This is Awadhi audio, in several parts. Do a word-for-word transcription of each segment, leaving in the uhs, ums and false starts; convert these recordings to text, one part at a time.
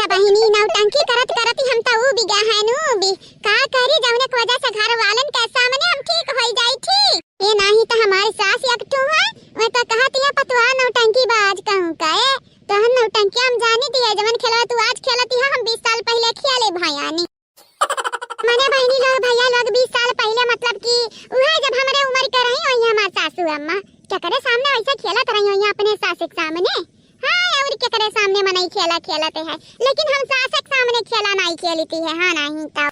त बहिनी, नौटंकी करत करत ही हम त ऊबि गा है नु, ऊबि। का करी, जौने के वजह से घर वालन के सामने हम ठीक होई जाई, ठीक। ए नाही त हमार सास एक ठो है, वह त कहत ही पतोहा नौटंकी बाज कहूँ का, ए, तोहन नौटंकी हम जानी दिए, जवन खेलवा तू आज खेलत ही हम बीस साल पहिले खेले भयानी। मने बहिनी लोग, भैया लोग, बीस साल पहिले, मतलब कि उहे जब हमरे उमर के रही होई हमार सासू अम्मा, केकरे सामने वैसे खेलत रही होई अपने सास के सामने? हाँ, और केकरे सामने मनई खेला खेलत है, लेकिन हम सास के सामने खेला नहीं खेलती है। हाँ, नहीं तो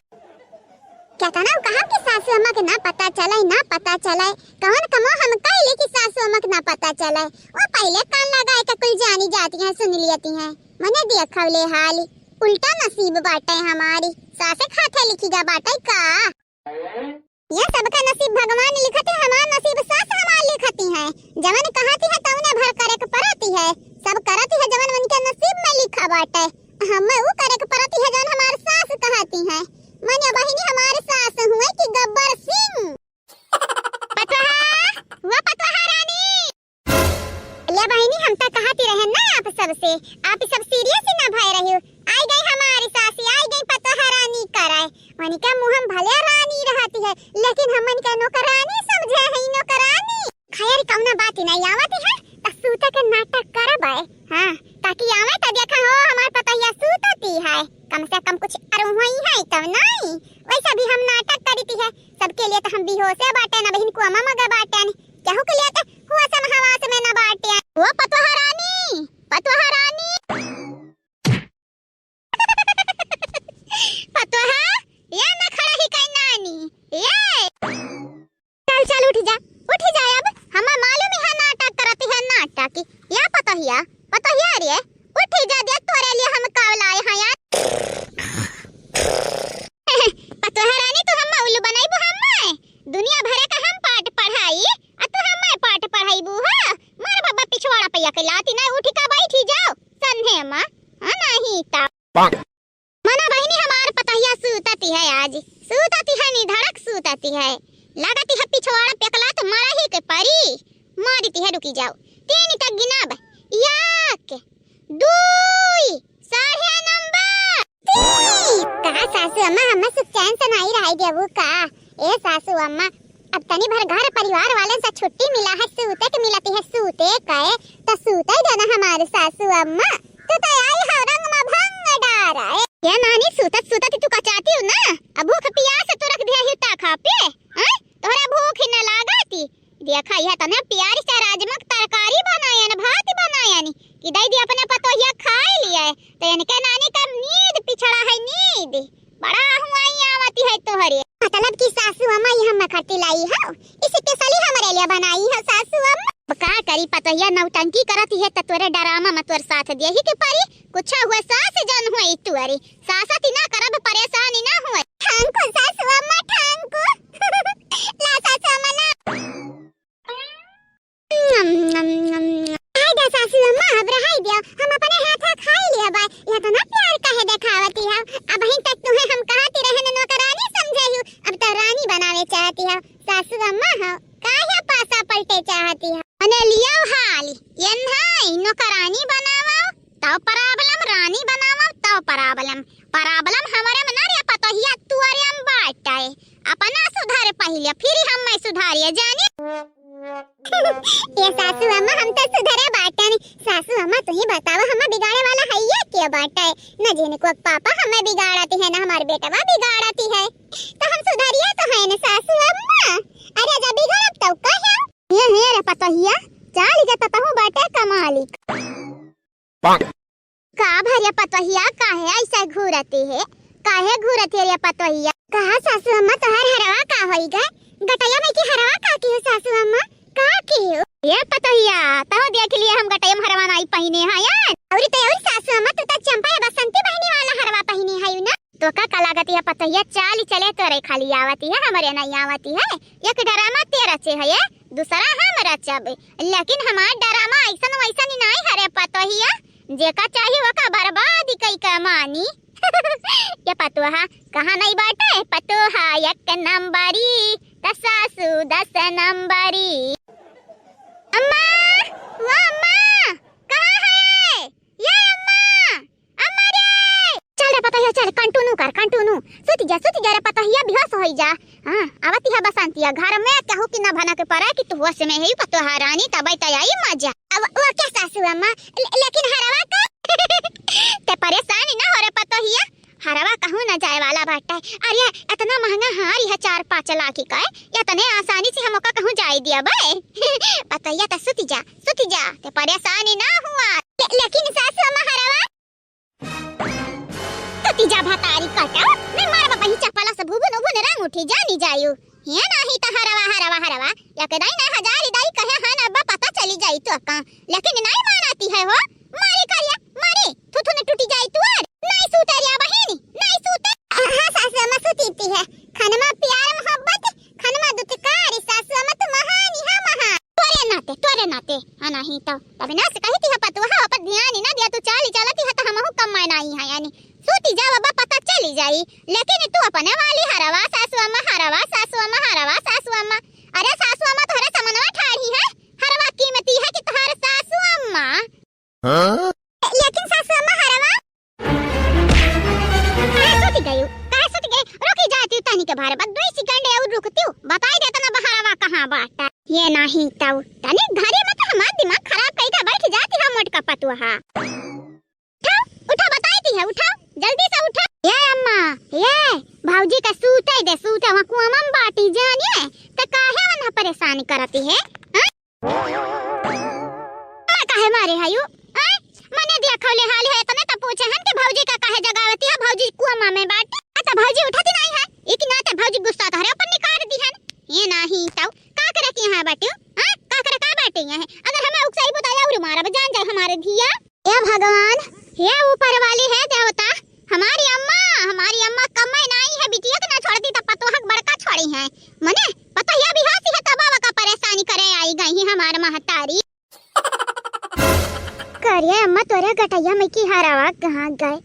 केतना कहब कि सासू अम्मा के ना पता चले, ना पता चले, कौन कमो हम कैली कि सासू अम्मा के ना पता चले। वो पहिले कान लगाए के कुल जानी जाती हैं, सुन लेती हैं। मने देखव ले हाल, उल्टा नसीब बाटे हमारी, सासे खाते लिखी गा बाटे का? ये सबका नसीब भगवान लिखत है, हमार नसीब सास हमार लिखती है। जवन कहती है तौने भर करे के पड़ती है, सब करती है जवन उनके नसीब में लिखा बाटे। हमें ऊ करे के पड़ती है जवन हमार सास कहती है। मने बहिनी हमार सास हुए कि गब्बर सिंह। पतोहा, वो पतोहा रानी। ले बहिनी, हम त कहती रहे ना आप सबसे, आप सब serious ही ना भय रही हो। आई गई हमारी सासी, आई गई पतोहा रानी कराए। उनके मुँह में भले रानी रहती है, लेकिन हमन के नौकरानी समझे है, नौकरानी। खैर, कौनो बात ही नहीं आवत है, त सूते के नाटक करब है। हाँ, ताकि आवे त देखा हो, हमार पतोहिया सूतती है, कम से कम कुछ अरु हुई है तब नहीं। वैसे भी हम नाटक करती है, सबके लिए तो हम बेहोशे बाटे न बहिन, कोमा मगे बाटे न, केहू के लिए तो होश में हवास में न बाटे। वो पतोहा रानी, पतोहा रानी। पतोहा, या न खड़ा ही कहीं नानी, ये। चल, चल, उठ जा, उठ जा अब। हमें मालूम है नाटक करती है, नाटक। या पतोहिया, पतोहिया रे, उठ जा, देख तोरे लिए हम का लाए हैं यार। पतोहा रानी, तू हमें उल्लू बनाइबू हमें? दुनिया भरे का हम पाठ पढ़ाई, आ तू हमें पाठ पढ़ाइबू हो? मार बाबा पिछवाड़ा पे या के लाती नहीं, उठ का बैठी जाओ, सन्हे माँ, हाँ नहीं ता। मना बहिनी हमार पतोहिया सूतती है आज, सूतती है निधड़क सूतती है। लागती है पिछवाड़ा पेकला तो मरा ही के परी। मारती है, रुकी जाओ। तीन तक गिनब। एक, दुई, साढ़े नंबर। तीन। का सासू अम्मा, हमें सुख चैन से नहीं रहाई देबू का? ए सासू अम्मा, अब तनी भर घर परिवार वाले से छुट्टी मिला है, सूते के मिलती है, सूते के, तो सूते देना हमारे सासू अम्मा। तू तो आई हो रंग में भंग डारा है। ये नानी, सूतत सूतत तू कचाती हो ना, अब भूख पियास तू रख दिया ही ता खा पे, हैं? तोहरा भूख ही न लागती। देखा, यह तने प्यारी से राजमा के तरकारी बनायन, भात बनायन, कि दई दी अपने पतोहिया खाए लिए, तो इनके नानी का नींद पिछड़ा है, नींद। बड़ा हुआई आवती है तोहरे। मतलब कि सासू अम्मा ये हम खट्टी लाई हो, specially हमरे लिए बनाई हो सासू अम्मा। अब का करी, पतोहिया नौटंकी करती है, त तोरे डरामा में तोर साथ दिया ही के परी। कुछ हुआ सास जन हुआ तुअरी, सासती ना करब, परेशानी ना हुआ। ठांको सासू अम्मा, ठांको। ला सासू अम्मा, ला। नम, नम, नम, नम। आय दा सासू अम्मा, अब रहाई दियो, हम अपने हाथा खाई लिया बाय। इतना प्यार काहे देखावती हो? अबहीं तक तुम्हें हम कहती रहे न नौकरानी समझे हो, अब तो रानी बनावे चाहती हो। सासू अम्मा हो, काहे पासा पलटे चाहती हो? अने लियो हाल, ये नहीं, नौकरानी बनावो, तब problem, रानी बनावो, तब problem। Problem हमरे में ना रे पतोहिया, तुअरे में बाटे। अपना सुधारे पहिले, फिर हम मैं सुधारिए जानी। ए सासू अम्मा, हम तो सुधरे बाटन। सासू अम्मा, तू ही बतावा, हम बिगाड़े वाला है ये के बाटे? न जिनको पापा हमें बिगाड़ती है, न हमार बेटवा बिगाड़ती है, तो हम सुधरिए तो है न सासू अम्मा। अरे जब बिगड़ब तो कहो। हे, हे रे पतोहिया, चाल के ततहु बाटे कमालिक। का भरिया पतोहिया, काहे ऐसे घूरती है? काहे घूरती है रे पतोहिया? कहा सासू अम्मा, तोहर हरवा का होई गए? गटैया में की हरवा का की हो सासू अम्मा? का की हो? ये पतोहिया, तहु देख लिए हम गटैया में हरवा नाई पहिने हैं यार। अउरी तो अउरी सासू अम्मा, तू तो चंपा या बसंती बहिनी वाला हरवा पहिने है ना? तो का, का लागती है पतोहिया, चाल चले तोरे खाली आवती है, हमरे नहीं आवती है। एक डरामा ते रचे है ये, दूसरा हम रचब, लेकिन हमार डरामा ऐसन वैसन ही नहीं हरे पतोहिया, जेका चाही ओका बर्बाद कई के मानी। ये पतोहा कहाँ नहीं बाटे, पतोहा एक नंबरी, त सासू दस नंबरी। अम्मा, वो अम्मा, कहाँ है? ये अम्मा, अम्मा रे! कर खन टुनु, सुति जा, सुति जा रे पतोहिया, बेहोश होई जा। हाँ, आवत है बसंतिया, घर में केहू की ना भनक परे कि तू होश में है पतोहा रानी, तबै त आई मजा। अब वो क्या सासू अम्मा, ले-, लेकिन हरवा का? ते परेशान ना हो रे पतोहिया, हरवा कहूँ ना जाए वाला बाटे। अरे, इतना महंगा हार है, चार पाँच लाख का, इतने आसानी से हम ओका कहूँ जाए दिया बे? पतोहिया त सुति जा, सुति जा, ते परेशान ना हुआ। ले-, लेकिन सासू अम्मा हरवा? सुति जा भतारी कटा, मैं मारब कहीं चप्पला से भुभुन उभुन रंग उठी जानी जायु। ये नाही त हरवा, हरवा, हरवा, एक दाई ना हजार दाई कहे हन, अब पता चली जाई तो का। लेकिन नहीं मानती है हो, मारी करिया, मारी, थुथुन टूटी जाई तोर। नहीं सूते रे बहिनी, नहीं सूते। हाँ सासू अम्मा सुतीती है, खनमा प्यार मोहब्बत, खनमा दुत्कारी सासू अम्मा तू महानी है महा। तोरे नाते, तोरे नाते, हाँ नहीं तो। तब ना से कही थी पतुआ, ऊपर ध्यान ही ना दिया, तू चाली चलती है तो हमहू कम में नहीं है, यानी सूती जा बाबा, पता चली जाई। लेकिन तू अपने वाली हरवा सासू अम्मा, हरवा सासू अम्मा, हरवा सासू अम्मा। अरे सासू अम्मा तोहरे समनवा ठाढ़ी है, हरवा कीमती है कि तोहरे सासू अम्मा। हाँ? लेकिन सासू अम्मा हरवा। काहे सुति गयू? काहे सुति गई? रुकी जाती तनी के बारे, बस दो सेकंड और रुकती हूँ। बताई देता ना बहरवा कहाँ बाटा। ये नहीं तऊ। तनी घरे में तो हमार दिमाग खराब कई के बैठ जाती है मोटका पतुआ। उठाओ, उठा, बताई दी है, उठाओ, जल्दी से उठा। ये अम्मा, ये भौजी का सूते दे, सूते वहाँ कुआं में बाटी जानिए, तो काहे वहाँ परेशान करती है? हाँ? अम्मा काहे मारे है यू? हाँ? मने दिया खौले हाल है, इतने तो पूछे हन कि भौजी का काहे जगावती है, भौजी कुआं में बाटी। अच्छा, भौजी उठती नहीं है, एक नाते भौजी गुस्सा तोहरे ऊपर निकाल दी है। ये नहीं तो, का करे की यहाँ बाटी? हाँ? का करे का बाटी यहाँ? अगर हमें उकसाई बताया और मारा, जान जाए हमारे धिया। हे भगवान, हे ऊपर वाली, हे देवता, हमारी अम्मा, हमारी अम्मा कमाई नाई है, बिटिया के ना छोड़ती तो पतोहक बड़का छोड़ी है। मने पतोहिया भी हंसी है तब का परेशानी करे आई गई है हमार महतारी। करिए अम्मा, तोरे गटैया में की हरावा कहाँ गए?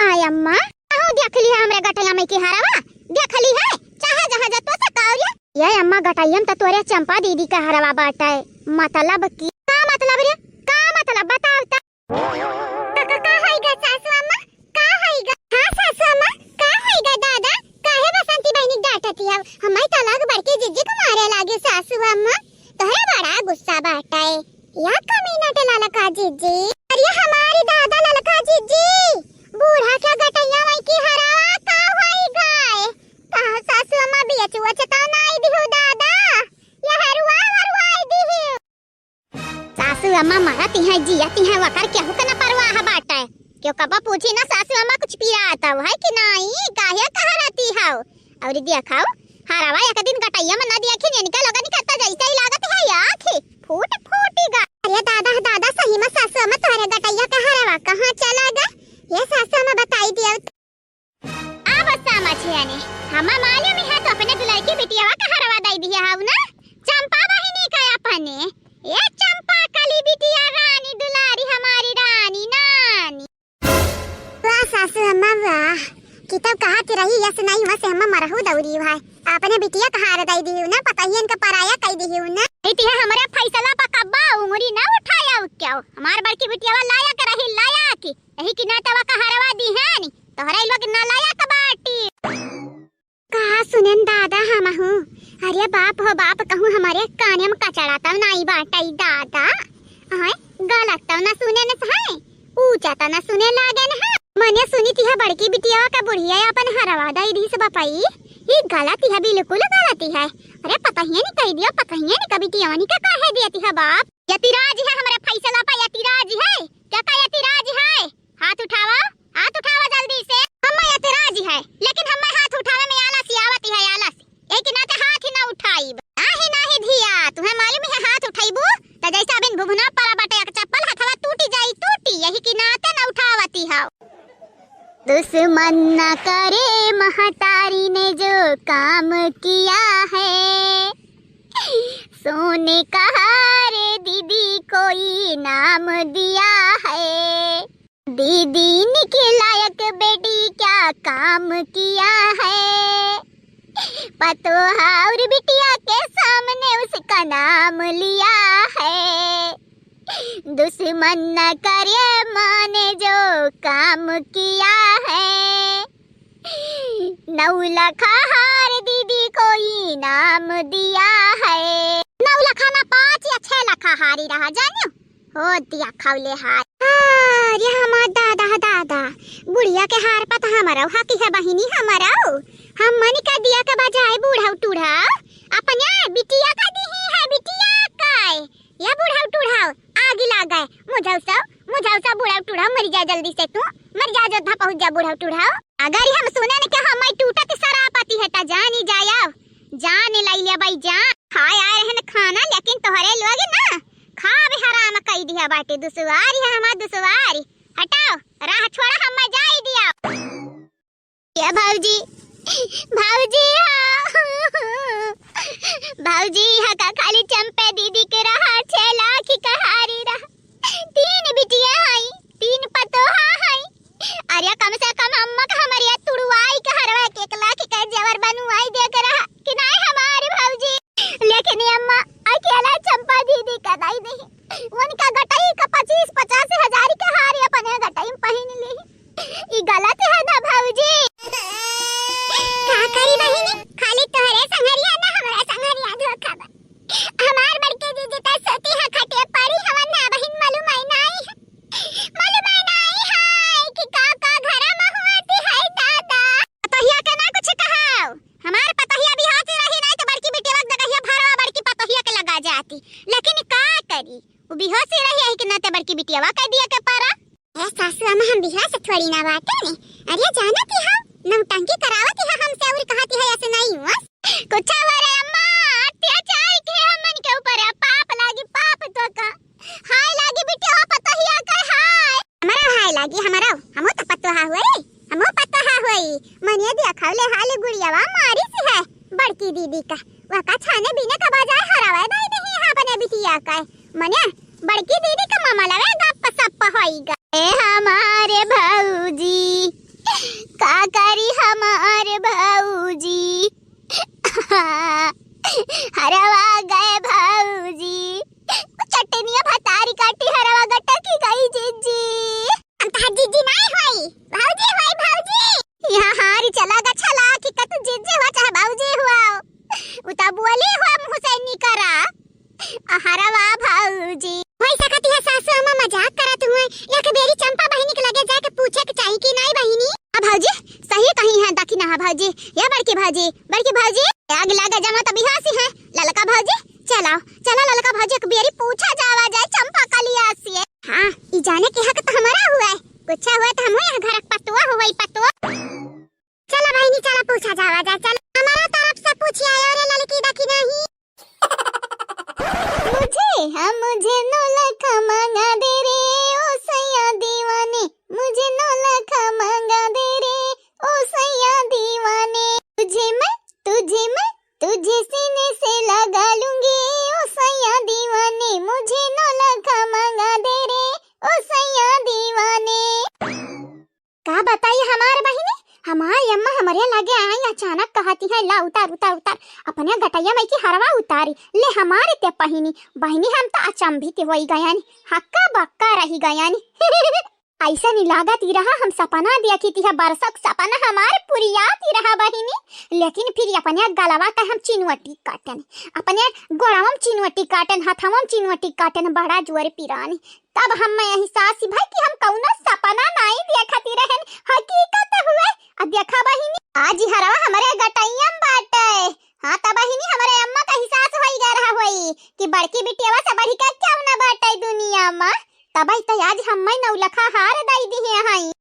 आय अम्मा, अहो देख ली है हमरे गटैया में की हरावा, देख ली है, चाहे जहाँ जा तो सकावरिया। ये अम्मा गटैया में तो तोरे चंपा दीदी का हरावा बाटे, मतलब की का मतलब रे, का मतलब बताओ तो? का, का, का होइगा सासू अम्मा? का होइगा? हाँ सासू अम्मा, का होइगा दादा? काहे बसंती बहिनी डांटती हव? हमारी तलाक बड़की जिज्जी को मारे लागे सासू अम्मा। तोहरा बड़ा गुस्सा बाटे। या कमीना के ललका जिज्जी। अरे हमारी दादा ललका जिज्जी। बूढ़ा क्या गटैया वही की हरा का होइगा? कहा सासू अम्मा बियचुआ चताव नाई दिहु दादा। या हरुआ हरुआई दिहु। सासू अम्मा मरती हैं, जियती हैं, वकर केहू के न परवाह बाटे। क्यों कबो पूछी ना सासू अम्मा कुछ पिरात है कि नाई, काहे कहा रहती हव? और देखाओ, हरवा एक दिन गटैया में न देखी, इनका लोगन के तो जैसे ही लागत है आँखी फूट फूटी गा। अरे दादा, दादा, सही में सासू अम्मा तोहरे गटैया का हरवा कहाँ चला गा? ये सासू अम्मा बताई दिया। अब समझ आने, हमा मालूम है तो अपने दुलर की बिटियावा का हरवा दई दिया हाउ ना, चंपा बहिनी का अपने। ए चंपा कली बिटिया रानी दुलारी हमारी रानी नानी। वाह सासू अम्मा वाह, कि तब कहा कि रही यस नहीं वस अम्मा मरहू दौरी भाई, अपने बिटिया का हार दई दिहू ना, पतहियन का पराया कई दिहू ना। इतिहा हमारे फैसला पर कब्बा उंगली ना उठाया क्या? हमार बड़की बिटियावा लायक रही, लायक। यही की नाते वका हरवा दिहन, तोहरे लोग नालायक बाटी। का सुनेन दादा हमहू? अरे बाप हो बाप, कहूँ हमारे काने में कचड़ा तब नाई बाटई दादा। आय, गलत तब ना सुनेन है, ऊंचा तब ना सुने लागेन है। मने सुनी थी है बड़की बिटिया का बुढ़िया अपन हरवा दई दीस बपई। ई गलत है, बिल्कुल गलत है। अरे पतहिया नहीं कह दियो, पतहिया नहीं कभी दियावनी का कहे दिया थी है बाप। यतिराज है हमारे फैसला पर, यतिराज है। क्या का यतिराज है? हाथ उठावा, हाथ उठावा जल्दी से। हम्मा एतराज है, लेकिन हम्मा हाथ उठावे में आलस आवत है, आलस। यही के नाते हाथ ही ना उठाइब। नाही, नाही धिया, तुम्हें मालूम है हाथ उठाइबू, त जैसे अबिन भुभुना परा बाटे एक चप्पल हथवा टूटी जाई, टूटी, यही के नाते ना उठावती हव। दुश्मन न करे महतारी ने जो काम किया है, सोने का हार दीदी को इनाम दिया है। दीदी इनके लायक बेटी क्या काम किया है? पतोहा और बिटिया के सामने उसका नाम लिया है। दुश्मन न करे माँ ने जो काम किया है। नौ लखा हार दीदी को इनाम दिया है। नौ लखा ना, पाँच या छह लखा हारी रहा, जानियो। हो दिया खौले हार। अरे हमार दादा, दादा, बुढ़िया के हार पता हमरौ हकी है बहिनी, हमरौ। हमनी का दिया के बजाय बूढ़ौ टूढ़ौ अपने बिटिया का दिही है, बिटिया का। या बुढ़ऊ टूढ़ऊ, आगी लाग गए। मुझऊ सब, मुझऊ सब बुढ़ऊ टूढ़ऊ, मर जा जल्दी से तू, मर जा, अयोध्या पहुँच जा बुढ़ऊ टूढ़ऊ। अगर हम सुने न कि हमार टूटत सरापति है, त जानी जाया, जान लई ले भाई जान। खाए आए रहन खाना, लेकिन तोहरे लोग ना खाब हराम कई दिया बाटे। दुसवारी है हमार दुसवारी, हटाओ, राह छोड़ा, हम जाई दिया। ए भौजी, भौजी, हाँ। भौजी, यहाँ का खाली चंपा दीदी के रहा, छह लाख का हारी रहा। तीन बिटिया हई, तीन पतोहा हई। अरे कम से कम अम्मा का हमरे तुड़वाई के हरवा के एक लाख का जेवर बनवाई दे के रहा कि नाहीं हमारी भौजी। लेकिन ये अम्मा अकेला चंपा दीदी का नाहीं, नाहीं। उनका गटई का पच्चीस पचास हजार के हार अपने गटई में पहिन ली। ई गलत है ना भौजी? का करी बहिनी, खाली तोहरे संघरिया ना हमरा संघरिया धोखा बा। हमार बड़के दीदी त सोती है खटिया पड़ी हवन ना बहिन, मालूम आई नाई है। मालूम आई नाई है कि का का घरा में हुआती है दादा। पतोहिया के ना कुछ कहाओ। हमार पतोहिया बिहाती रही नाई त बड़की बिटिया के जगहिया भरवा बड़की पतोहिया के लगा जाती। लेकिन का करी? उ बिहोशी रही यही के नाते बड़की बिटियावा कह दिया के पारा। ए सासू अम्मा, हम बिहास थोड़ी ना बाटे ने। अरे जानती हो, नौटंकी करावती है हमसे और कहती है ऐसे नहीं हुआ। कुछ हो रे अम्मा, अत्याचार के हमन के ऊपर है, पाप लागी पाप तो का। हाय लागी बिटिया पतोहिया के हाय। हमारा हाय लागी, हमारा, हमो तो पतोहा हुए, हमो पतोहा हुए। मनिया दिया खावले हाल गुड़ियावा मारी सी है बड़की दीदी का। वका छाने बीने का बजाय हरावे दई देही यहाँ अपने बिटिया का। मने बड़की दीदी का मामला में गप सप होई गा। ए हमारे भौजी, का करी हमारे भौजी? हरवा गए भौजी, चटनिया भतारी काटी हरवा गटकी गई जीजी। हम तहार जीजी नाई होई, भौजी होई, भौजी। यहाँ हारी चला गा छला कि कतु जीजी हुआ चाहे भौजी हुआ। उता बोली हुआ मुँह से निकरा। अहरवा भौजी। होई सकती है सासू अम्मा मजाक करत हुए, एक बेरी चंपा बहिनी के लगे जाके पूछे के चाही कि नाई बहिनी। आ भौजी, सही कही है दखिना है भौजी, या बड़की भौजी, बड़की भौजी, आग लागे जमा त बिहासी है, ललका भौजी, चलाओ, चला ललका भौजी, एक बेरी पूछा जावा जाए चंपा कलिया से। हाँ, ई जाने के हक त हमारा हुआ है, कुछ हुआ त हम यहाँ घर के पतुआ हुआ ही पतुआ। चला बहिनी, चला पूछा जावा जाए, चला हमारा तरफ से पूछी आयो रे ललकी दखिना ही। मुझे, हाँ, मुझे नौ लाख मांगा दे रे, ओ सैया दीवाने, मुझे नौ लाख मांगा दे रे, ओ सैया दीवाने। तुझे मैं, तुझे मैं, तुझे सीने से लगा लूंगी, ओ सैया दीवाने, मुझे नौ लाख मांगा दे रे, ओ सैया दीवाने। का बताई हमार बहिनी, हमार अम्मा हमरे लगे आई अचानक कहती है, "ला उतार, उतार, उतार, अपने गटैया में की हरवा उतारी, ले हमारे ते पहिनी।" बहिनी हम तो अचंभित होई गयानी, हक्का बक्का रही गयानी। ऐसा नहीं लागत ही रहा हम सपना देखी थी, बरसक सपना हमार पुरियात ही रहा बहिनी, लेकिन फिर अपने गलवा का हम चिनवटी काटन, अपने गोड़वा में चिनवटी काटन, हथवा में चिनवटी काटन, बड़ा जोर पिरानी। तब हम्मे एहसास भई कि हम कउनो सपना नाई देखत रहन, हकीकत हुए। आ देखा बहिनी, आज ई हरवा हमरे गटैया में बाटे। हाँ, तब बहिनी हमरे अम्मा का एहसास होई गए रहा होई कि बड़की बिटियावा से बढ़ी के केहू ना बाटे दुनिया में। तबही त आज हम्मे नौलखा हार दई दिहे हई।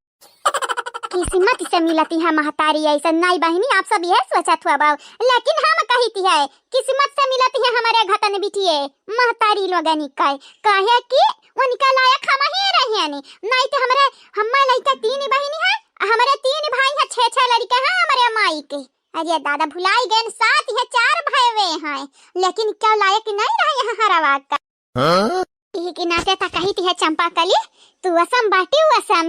किस्मत से मिलती है महतारी ऐसन। नाई बहिनी, आप सब यह सोचत हुआ बाऊ, लेकिन हम कहिती है, किस्मत से मिलती है हमरे घतन बिटिये महतारी लोगनी का, काहे कि उनका लायक हम ही रहियानी। नाई तो हमरे, हम्मा लइका तीन बहिनी है, हमरे तीन भाई है, छह छह लड़के हैं हमरे माई के। अरे दादा, भुलाई गए, सात है, चार भाई वे हैं, लेकिन क्या लायक नहीं रहे यहाँ हरवा का। हाँ? इही के नाते त कहित है चंपा कली, तू असम बाटी असम।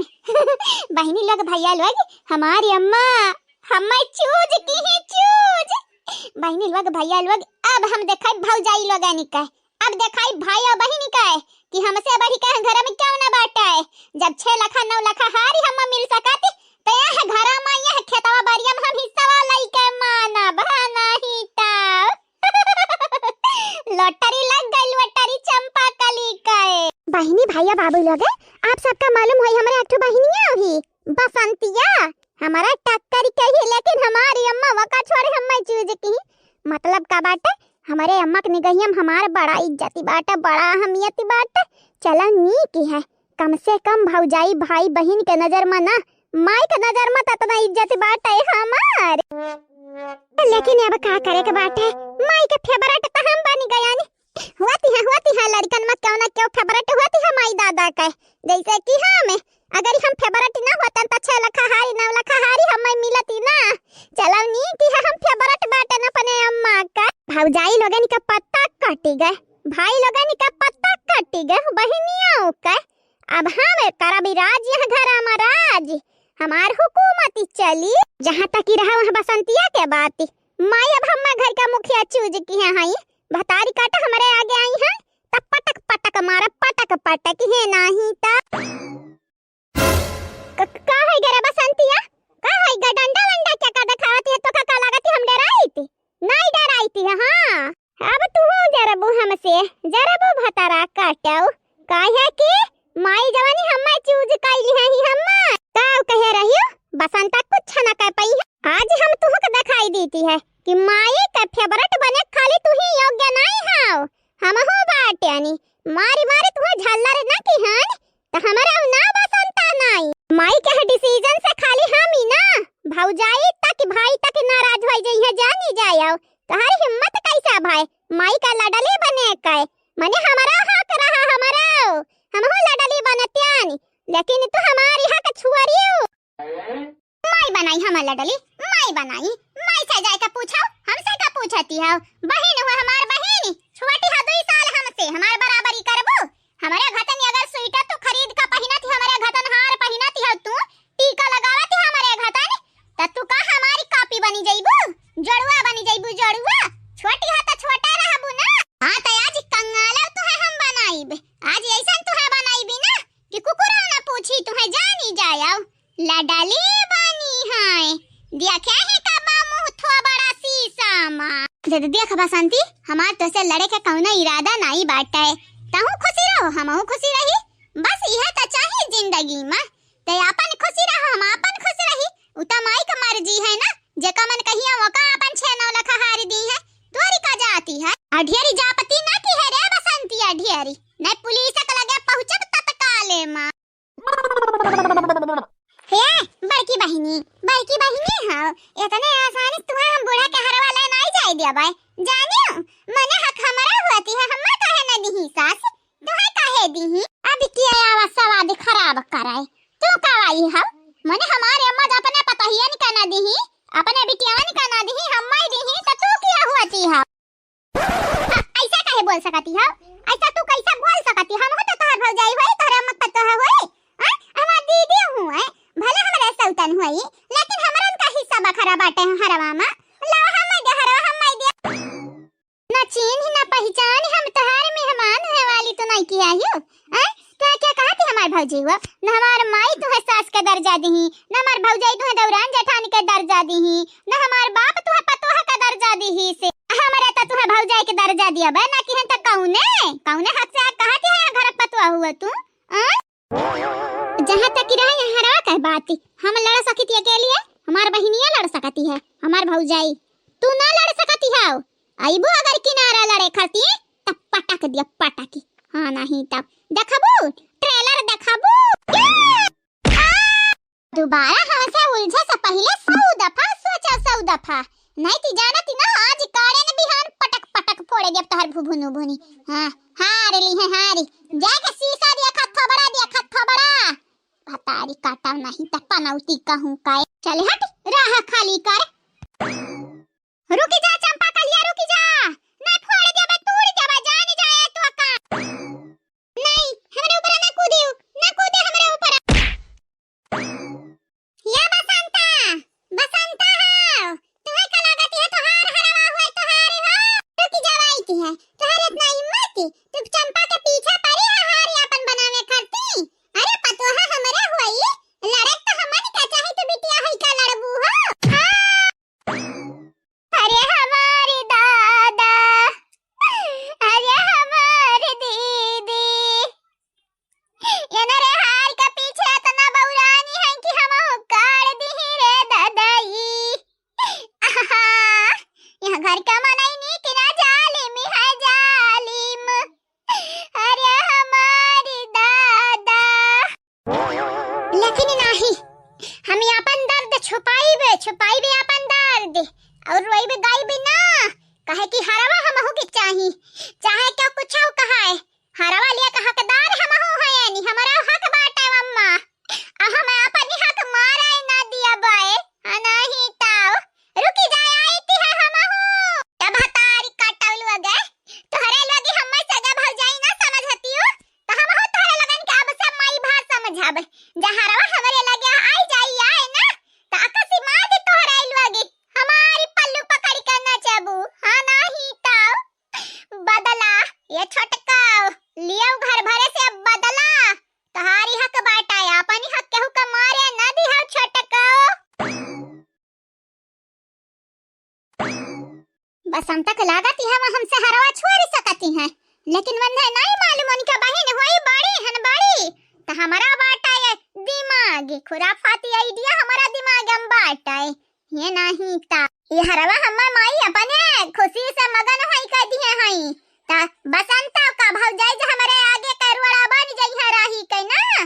बहिनी लोग, भैया लोग, हमारी अम्मा हमें चूज की है, चूज। बहिनी लोग, भैया लोग, अब हम देखाई भौजाई लोगनी का, अब देखाई भाई और बहिनी का कि हमसे बढ़ी का घर में क्यों ना बाटे। जब छह लखा नौ लखा हारी हम मिल सकती, तो यह घर में, यह खेतवा बाड़िया में हम हिस्सा बाबू लोगे, आप सबका मालूम होई हमरे एक ठो बहिनिया ही बसंतिया, हमारा टक्कर कही, लेकिन हमारी अम्मा वका छोड़े हम्मे चूज की। मतलब का बाटे, हमरे अम्मा के निगहिया में हमार बड़ा इज्जत बाटे, बड़ा अहमियत बाटे। चलो नीक है, कम से कम भौजाई भाई बहिन के नजर में ना, माई के नजर में त इतना इज्जत बाटे हमार। लेकिन अब का करे के बाटे, माई के फेवरेट त हम बन गयानी। होती है, होती है, लड़कन में क्यों ना क्यों फेवरेट होती है माई दादा के। जैसे कि हम, अगर हम फेवरेट ना होतन त छह लखा हारी, नौ लखा हारी हमें मिलती ना। चलो नीक है हम फेवरेट बाटन अपने अम्मा का। भौजाई लोगन का पत्ता कटी गए, भाई लोगन का पत्ता कटी गए, बहिनियों के। अब हम करब राज यह घर में राज, हमार हुकूमत चली। जहाँ तक ही रहा वहाँ बसंतिया के बात, माई अब हम्मा घर का मुखिया चूज की है, हई भतारी काटा हमरे आगे आई है, तब पटक पटक मारा, पटक पटक, है नाही ता। क-, का है गे रे बसंतिया? का है गे, डंडा वंडा क्या का दिखावत है? तो का, का लागत है हम डराई थी? नहीं डराई थी, हाँ। अब तू जरबू हमसे, जरबू भतारा काटो। काहे कि माई जवानी हम्मा चूज कैली है ही हम्मा। का कहे रहियो? बसंता कुछ न कह पाई है। आज हम तुहक दिखाई देती है कि माई का फेवरेट बने खाली तू ही योग्य नहीं हो, हमहू बाट्यानी। मारी मारी तुहा झल्लर न किहन, त हमरा ना बसंता नाई। माई के डिसीजन से खाली हम ही ना, भौजाई तक भाई तक नाराज होई जइहे, जानी जायो। तोहार हिम्मत कैसा भाई, माई का लडली बने के? मने हमरा हक रहा, हमरा, हमहू लडली बनत्यानी, लेकिन तू हमारी हक छुअरियो। माई बनाई हमार लडली, माई बनाई। माई से जाए के पूछो, हमसे का पूछती हो? बहिन हुआ हमार बहिन, छोटी है दुई साल हमसे, हमार बराबरी करबो? हमरे घतन अगर स्वेटर तू खरीद के पहिनत ही, हमरे घतन हार पहिनत हो तू, टीका लगावत ही हमरे घतन, त तू का हमारी कॉपी बनी जइबू? जोड़ुआ बनी जइबू, जोड़ुआ? छोटी है त छोटा रहबू ना। हाँ, त आज कंगालो तुहे हम बनाइब, आज ऐसन तुहे बनाइबी ना कि कुकुरो ना पूछी तुहे, जानी जायो। लडली बनी है, देखे ही कबा मुँह थोबड़ा शीशा मा। जद देख बसंती, हमार तोसे लड़े के कौनो इरादा नाई बाटे। तहू खुशी रहो, हमहू खुशी रही, बस इहे त चाही जिंदगी मा। ते आपन खुशी रहो, हम आपन खुश रही। उ त माई के मर्जी है ना, जेका मन कहिया ओका आपन छह नौ लखा हारी दी है। तोरी का जाती है? अढियरी जापती ना की है रे बसंती अढियरी, नहीं पुलिस के लगे पहुँचब तत्काले मा। हे बड़की बहिनी, बड़की बहिनी हो, इतने आसानी से तुहे हम बूढ़ा के हरवा ले नाई जाए देबै। जानियो, मने हक हमरा होती है, हम्मा काहे न दिही सास, तुहे काहे दिही? अब किया आवा सवाद खराब कराए, तू का आई हो? मने हमारे अम्मा ज अपने पतहियन का न दिही, अपने बिटियावन का न दिही, हम्मा ही दिही, त तू किया होती हो? हाँ, ऐसा काहे बोल सकती हो? ऐसा तू कैसा बोल सकती हो? हम हो तो तोहर भौजाई होई, तोहरे अम्मा पतोह होई, हाँ? हमार दीदी हुए, भले हमरे सौतन होई, लेकिन हमरन का हिस्सा बखरा बाटे हरवा मा। लावा हम दे हरवा, हम दे। ना चीन्ह, ना पहचान, हम तोहार मेहमान है वाली तो नहीं किया हो, हाँ? तो क्या कहा थी हमार भौजी हुआ? ना हमार माई तुहे सास के दर्जा दिही, ना हमार भौजाई तुहे दौरान जेठानी के दर्जा दिही, ना हमार बाप तुहे पतोह के दर्जा दिही से। हमरे त तुहे भौजाई के दर्जा दिया बे, ना किहन त कौने, कौने हक से आ कहा थी है घर के पतोह हुआ तू? आ? जहाँ तक रहा यहाँ हरवा कह बात, हम लड़ सकी थी अकेले, हमार बहिनिया लड़ सकती है, हमार भौजाई, तू ना लड़ सकती हो। अइबू अगर किनारा लड़े खातिर, तब पटक दिया, पटकी। हाँ, नहीं तब देखबू, ट्रेलर देखबू। आ! दोबारा हमसे उलझे से पहिले सौ दफा सोचा, सौ दफा। नहीं ती जानती ना, आज काड़े ने बिहान पटक पटक फोड़े दिया तोहर भुभुनु भुनी। हाँ, हार ली है, हारी। जाके शीशा दिया खा थोबड़ा, दिया खा थोबड़ा। भतारी काटा नहीं त पनौती कहूँ काय। चले हट, राह खाली कर। रुकी जा चंपा कलिया, रुकी जा। नहीं फोड़ देबे, तोड़ देबे, जानी जाए तो का। नहीं, हमरे ऊपर ना कूदियो, ना कूदे हमरे ऊपर। या बसंता, बसंता हो, तुहे का लागत है तोहार हरवा हुए तोहारी हो। रुकी जा, आई की है, तोहार इतना हिम्मत, तू चंपा के पीछे पड़ी है हारी अपन बनावे खातिर। अरे पतोहा हमरे हुई, लड़े तो हमन का चाही, तू बिटिया है का लड़बू हो? हाँ। अरे हमारे दादा, अरे हमारे दीदी, लेकिन नाही, हम आपन दर्द छुपाइबे, छुपाइबे आपन दर्द, और रोइबे गाइबे ना, काहे कि हरवा हमहू के चाही, चाहे केहू कुछो कहाए, हरवा लिया के हकदार हमहू हयनी, हमरा हक बाटे अम्मा। आ हम आपन हक मारे ना दिया बाए, आ नाही ताऊ। रुकी जाए, आइती है हमहू। ए भतारी काटल लोगे, तोहरे लोगी हम्मे सगा भौजाई ना समझतियो, त हमहू तोहरे लोगन के अब से माई भा समझब। जहरवा हमरे लगे आई जाई आए ना, त अकसी मार दे तोहरे लोगी। हमारी पल्लू पकड़ के नचबू, हाँ नाही ताऊ। बदला, ये छोटका, लियो घर भरे से अब बदला। तोहारी हक बाटा, अपनी हक केहू के मारे न दिहो छोटका। बसंता के लागत है, हम हमसे हरवा छोड़ सकती हैं, लेकिन वन्हे नहीं मालूम उनके बहिन होई बड़ी हन बड़ी, त हमरा बाटा ये दिमाग, खुराफाती idea हमरा दिमाग में बाटा है। ये नाही ता, ये हरवा हम्मा माई अपने खुशी से मगन होई कह दिए हई। ता बसंता का भौजाई जे हमरे आगे करुड़ा बन जइहे रही के ना,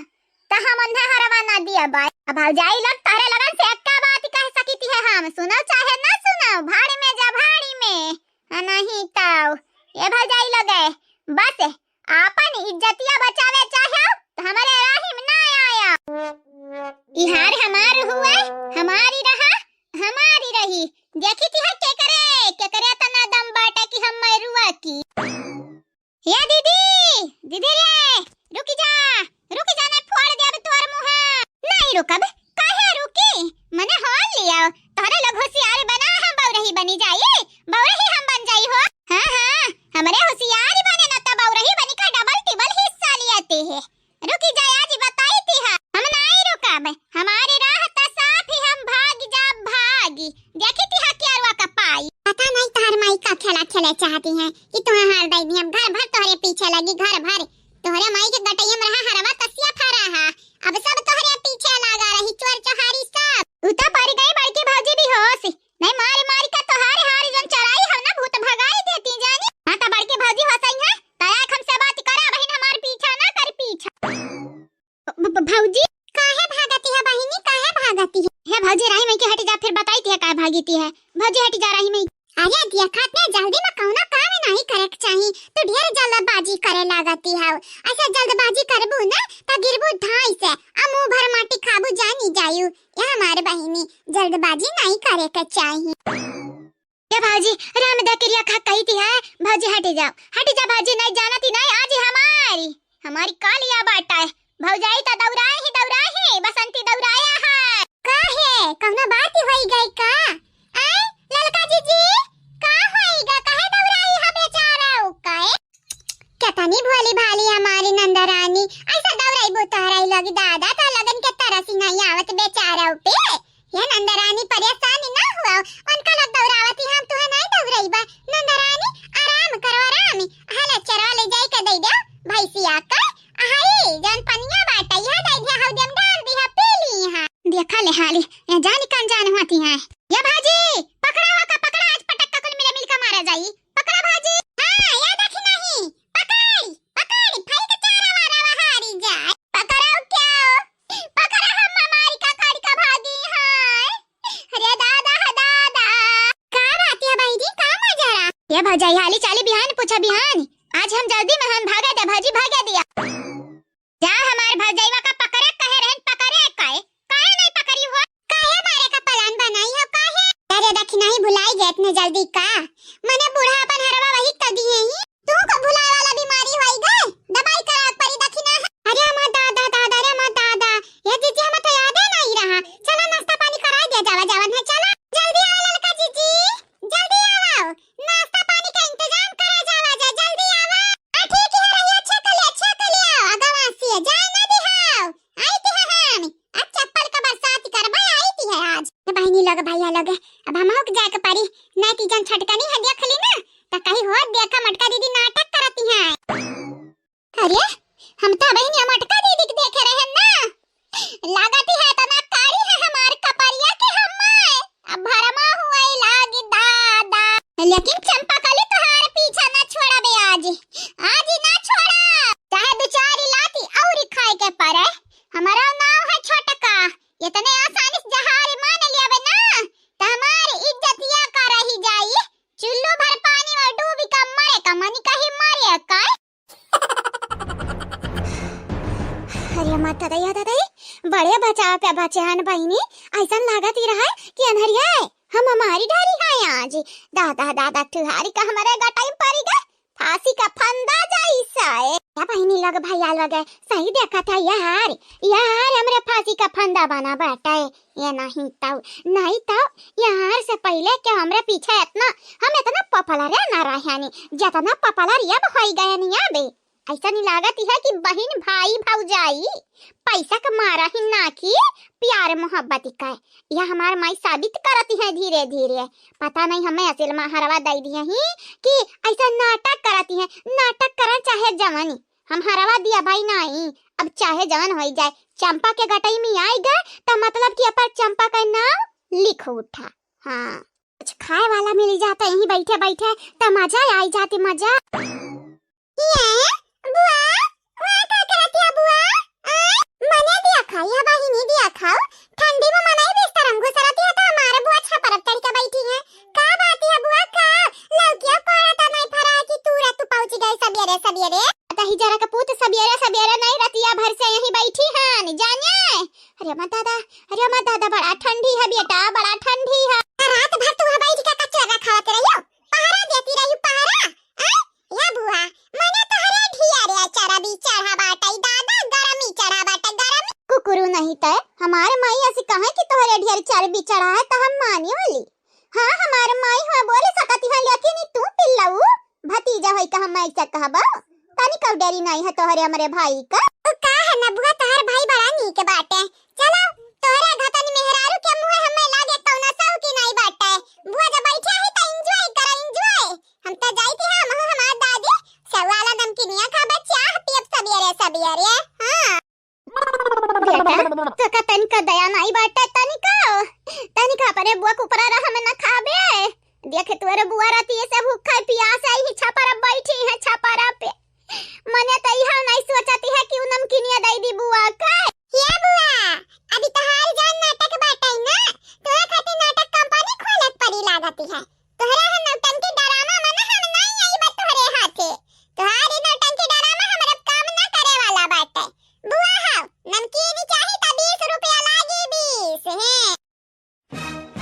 ता हम उन्हें हरवा ना दिया बाई। अब भौजाई लोग तोहरे लगन से एक्का बात कह सकीती है हम, सुनो चाहे ना सुनो, भाड़ी में जा भाड़ी में। आ नाही ताऊ, ये भौजाई लोगे, बस आपन इज्जतिया बचावे चाहे त हमरे राही में ना आया। ई हार हमार हुए, हमारी रहा, हमारी रही। देखी थी हर केकरे, केकरे तना दम बाटे कि हम मरुआ की। ए दीदी, दीदी रे, रुकी जा, रुकी जा, नहीं फोड़ देब तोर मुँह। नहीं रुकब, काहे रुकी? मने हो लिया, तोहरे लोग होशियार बना, हम बौरही बनी जाई, बौरही हम बन जाई हो। हाँ, हाँ, हमरे होशियार बने न त बौरही बनी का double टिबल हिस्सा लियाते है। रुकी जा, आज बताई थी हा, हम नहीं रुकब, हमारी राह त साफ ही, हम भाग जा भागी। देखी थी हा क्यारुआ का पाई। पता नहीं तोहर माई का खेला खेले चाहती है कि तुम्हें हार दे दी, हम घर भर तोहरे पीछे लगी, घर भर। तोहरे माई के गटैया में रहा हरवा तसिया फरा हा, अब सब तोहरे पीछे लागा रही, चोर चोहारी सब। उ तो पड़ गई बड़की भौजी भी होश, नहीं मारी मारी का तोहारे हारी जन चढ़ाई हम ना भूत भगाई देती जानी। हाँ तो बड़की भौजी होश है, तया हमसे बात करा बहिन, हमार पीछा ना कर पीछा। ब-, ब-, भौजी, काहे भागती है बहिनी, काहे भागती है? हे भौजी, राही मई के हटी जा, फिर बताई थी है काहे भागती है। भौजी हटी जा राही मई। अरे देखत ने जल्दी में कौनो काम नहीं करे के चाही, तू ढेर जल्दबाजी करे लागती है। ऐसा जल्दबाजी करबू ना त गिरबू धाई से, आ मुंह भर माटी खाबू जानी जायू। ये हमारे बहिनी जल्दबाजी नहीं करे के चाही। ए भौजी, राम दा किरिया खा कही थी है, भौजी हटी जाओ, हटी जा भौजी, नहीं जानती नहीं आज ही हमारी, हमारी कालिया बाटा है। भौजाई त दौड़ाए ही दौड़ाए ही, बसंती दौड़ाया है। का है, कौनो बात होई गई का? आय, ललका जीजी, का होई गा, काहे दौड़ाई है बेचारा उ काहे? केतनी भोली भाली हमारी नंदरानी, ऐसा दौड़ाई बुतहराई लगी दादा, तो लगन के तरस ही नहीं आवत बेचारा पे। ये नंदरानी परेशान ना हुआ, उनका लोग दौड़ावती, हम तुहे नहीं दौड़ाइबा। नंदरानी आराम करो, आराम। हला चरवा ले जाई के दे दे भैंसिया का। हाय, जौन पनिया बाटा, यह दे दे, हौदी में डाल दी है, पी ली है। देखा ले हाली, ये जानी कान जान होती है। ये भाजी, पकड़ा हुआ का पकड़ा, आज पटक का कुल मिले मिल के मारा जाई। पकड़ा भाजी। हाँ, ये देखी नहीं, पकड़ी। पकड़ी, फई के चारा वारा वहारी जाए। पकड़ो क्या? पकड़ा हम हमारी का काड़ी का भागी है। अरे दादा, हे दादा। का बात है भाई जी, का मजा रहा? ये भौजाई हाली चाली बिहान पूछा बिहान। आज हम जल्दी में हम भागा दे भाजी, भागा दिया। जा हमार भौजाईवा का पकड़े कहे रहन, पकड़े काहे? काहे नहीं पकड़ी हो? काहे मारे का plan बनाई हो, काहे? अरे दखिनाही भुलाई गए इतने जल्दी का? मने बूढ़ा अपन हरवा वही कर दिए ही। तू को भुलाए वाला बीमारी होई गए, दवाई करा पड़ी दखिना। अरे हमार दादा, दादा, अरे हमार दादा, ये जीजी हमें तो यादे नहीं रहा। चला नाश्ता पानी करा दे जावा, जावन है, चला जल्दी आवा ललका जीजी, जल्दी आवा, नाश्ता पानी का इंतजाम करा जावा जा, जल्दी आवा। आ ठीक है रही, अच्छा कर ले, अच्छा कर ले, आवा, अगवा से जाए ना दिहाओ। आई थी हम, आज चप्पल का बरसात करबे आई थी है आज। ए बहिनी लोग, भैया लोग, अब हमहू के जाए के पड़ी, नहीं ती जन छटकनी है देख ली ना, त कहीं हो देखा मोटका दीदी नाटक करती है। अरे, हम तो बहिनी मोटका दीदी के देखे रहे ना, लागती है तना कारी है हमार कपरिया के हम्मा, अब भरमा हुए लागी दादा। लेकिन चंपा कली तोहार पीछा ना छोड़बे आज, आज ही ना छोड़ा, चाहे दो चार लाती और खाए के पड़े। हमारा नाम है छोट इतने आसानी से जहार मान लियाबे ना, त हमार इज्जतिया का रही जाई। चुल्लू भर पानी में डूबी का मरे का मनी कहीं मरे का। अरे माता दया दादा, बड़े बचाव पे बचे हन बहिनी। ऐसन लागत ही रहा कि अन्हरिया है, हम हमारी डरी है आज। दादा दादा, ठुहारी का हमारे गटाई पड़ी गए, फांसी का फंदा जैसा है। या बहिनी लग भैया लगे, सही देखा था यार, यार हमरे फांसी का फंदा बना बैठा है। ये नहीं तो, नहीं तो, यार से पहले के हमरे पीछे इतना, हम इतना popular ना रहे नी, जितना popular अब होई गए नी। अब ऐसा नहीं लागत है कि बहिन भाई भौजाई पैसा का मारा ही ना कि प्यार मोहब्बत का। यह हमार माई साबित करती है धीरे धीरे। पता नहीं हमें असल में हरवा दे दिया ही कि ऐसा नाटक करती है। नाटक करन चाहे जवानी, हम हरवा दिया भाई नहीं। अब चाहे जवन होई जाए, चंपा के गटई में आई गए त मतलब कि अपन चंपा का नाम लिख उठा। हाँ, कुछ खाए वाला मिल जाता यहीं बैठे बैठे त मजा आई जाती, मजा। ये बुआ, बुआ का करत है बुआ? आ? मने दिया खाई है बहिनी, दिया खाओ। ठंडी में मनई बिस्तर में घुसरती है तो हमारे बुआ छपरप चढ़ के बैठी है। का बात है बुआ का? लौकिया कोड़ा तो नहीं फरा कि तू रे तू पहुंच गए सबेरे सबेरे। दही जरा के पूत सबेरे सबेरे नहीं रतिया भर से यहीं बैठी है, जाने? अरे अम्मा दादा, अरे अम्मा दादा, बड़ा ठंडी है बेटा, बड़ा ठंडी है। रात भर तू बैठ के कचौरा खावत रहियो, पहरा देती रही, पहरा। आ? या बुआ, मने तोहरे ढिया रे चरबी चढ़ा बाटे, दादा गरमी चढ़ा बाटे, गरमी। कुकुरू नहीं तय, हमारे माई ऐसी कहे कि तोहरे ढेर चरबी चढ़ा है त हम मानी वाली। हाँ, हमारे माई हुआ बोले सकती है, लेकिन ई तू पिल्लऊ, भतीजा होई का हम ऐसा कहबा? तनी कौ डरी नहीं है तोहरे हमरे भाई का। उ का है ना बुआ, तोहर भाई बड़ा नीक बाटे। चलो, तोहरे घतन मेहरारू के मुँहे हमें लागे कौनो सौकी नहीं बाटे। बुआ जब बैठे है त enjoy करो, enjoy। हम तो जाई थी हम, हमार दादी सेव वाला नमकीनिया खाबे, चाह पियब सबेरे सबेरे। हाँ। बेटा, तोका तनिका दया नाई बाटे, तनिका, तनिका अपने बुआ के ऊपर रहम ना खाबे। देखे तोरे बुआ राती से भूखा पियास आई ही छपरा बैठी है छपरा पे। मने तो इहा नहीं सोचती है कि उ नमकीनिया दे दी बुआ के। हे बुआ, अभी तोहार जान नाटक बाटे ना, तोरे खातिर नाटक कंपनी खोले के पड़ी लागती है। तोहरे है नौटंकी डरामा में ना हम नहीं आई बा तोहरे हाथे। तोहार ई नौटंकी डरामा हमरे काम ना करे वाला बाटे। बुआ हो, नमकीन चाही त बीस रुपया लागी, बीस, हैं।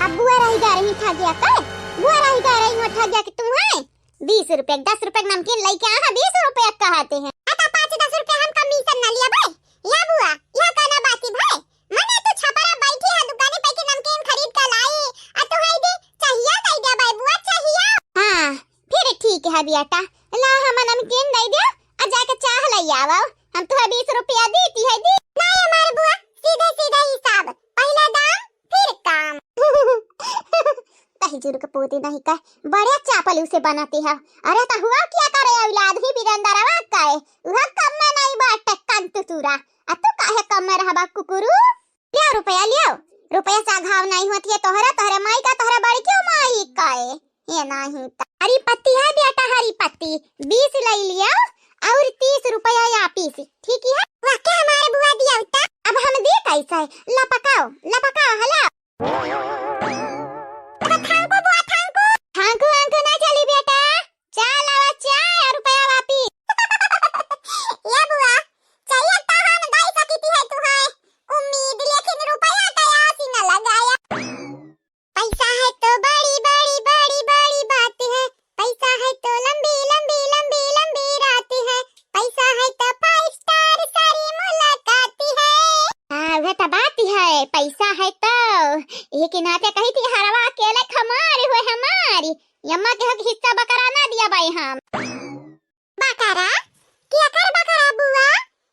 अब बुआ रही गा रही ठगिया का? बुआ रही गा रही हो ठगिया कि तू है? बीस रुपया, दस रुपया के नमकीन लेके आ, बीस रुपया कहते हैं। अता पाँच दस रुपया हम कमीशन ना लिया भाई। या बुआ, या कहना बाकी भाई। मने तो छपरा बैठी है दुकाने पे के नमकीन खरीद के लाई। आ तू है दे, चाहिया दे दे भाई बुआ, चाहिया। हाँ, फिर ठीक है बेटा, ला हम नमकीन दे दे, आ जाके चाह ले आवा। हम तुहे बीस रुपया देती है दी। नहीं हमार बुआ, सीधे सीधे हिसाब, पहले दाम फिर काम। तही जुर्ग पोती नहीं का, बड़े चापल उसे बनाती है। अरे तो हुआ क्या करे औलाद ही बिरंदरवा का है, वह कम में नहीं बाटे कंतुतुरा। आ तू काहे कम में रहबा कुकुरू? लियो रुपया लियो, रुपया से घाव नहीं होती है तोहरा, तोहरे माई का, तोहरे बड़की माई का है। ये नहीं त-, हरी पत्ती है बेटा, हरी पत्ती, बीस ले लियो और तीस रुपया या पीस, ठीक है? वाह, के हमारे बुआ दिया उता? अब हम दे कैसे? लपकाओ, लपकाओ, हला। अब थांकू बुआ, थांकू। थांकू, थांकू ना चली बेटा, चाह लावा, चाह और रुपया वापी। ये बुआ, चाहिए तो हम दे सकी थी है तू है उम्मीद, लेकिन रुपया का आस ही न लगाया। पैसा है तो बड़ी, बड़ी, बड़ी, बड़ी बात है। पैसा है तो लंबी, लंबी, लंबी, लंबी रात है। पैसा है तो five star सारी मुलाकात है। हाँ, वह तो बात ही है, पैसा है तो। ये के नाते कही थी, हरवा अकेले खमारी हुए हमारी। यम्मा के हक हिस्सा बकरा ना दिया भाई हम। बकरा? केकर बकरा बुआ?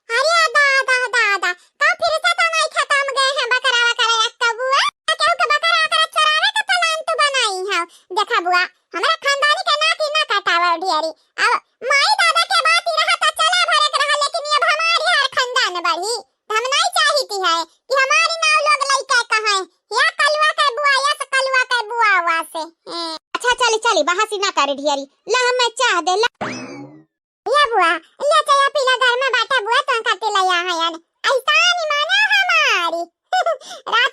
अरे दादा, दादा, का फिर से तो नहीं खत्म गए हैं बकरा वकरा अक्का बुआ? केहू के बकरा वकरा चरावे के plan तो बनाई है। देखा बुआ, हमरा खानदानी के नाक ही ना कटावा ढेरी। अब माई दादा के बात ही रहा तो चला भरे के रहा, लेकिन ये अब हमारी हर खानदान बढ़ी। हम नहीं चाहिती है कि हमारी नाव लोग लइका कहें, या कलुआ के बुआ, या से कलुआ के बुआ, वा से। हैं। अच्छा, चली, चली, बहसी ना करे ढेरी। ला, हमें चाह दे, ला। या बुआ, ले चाय पीला, घर में बैठा बुआ, तो खाते ले आ है यार। ऐसा नहीं माने हमारी। रात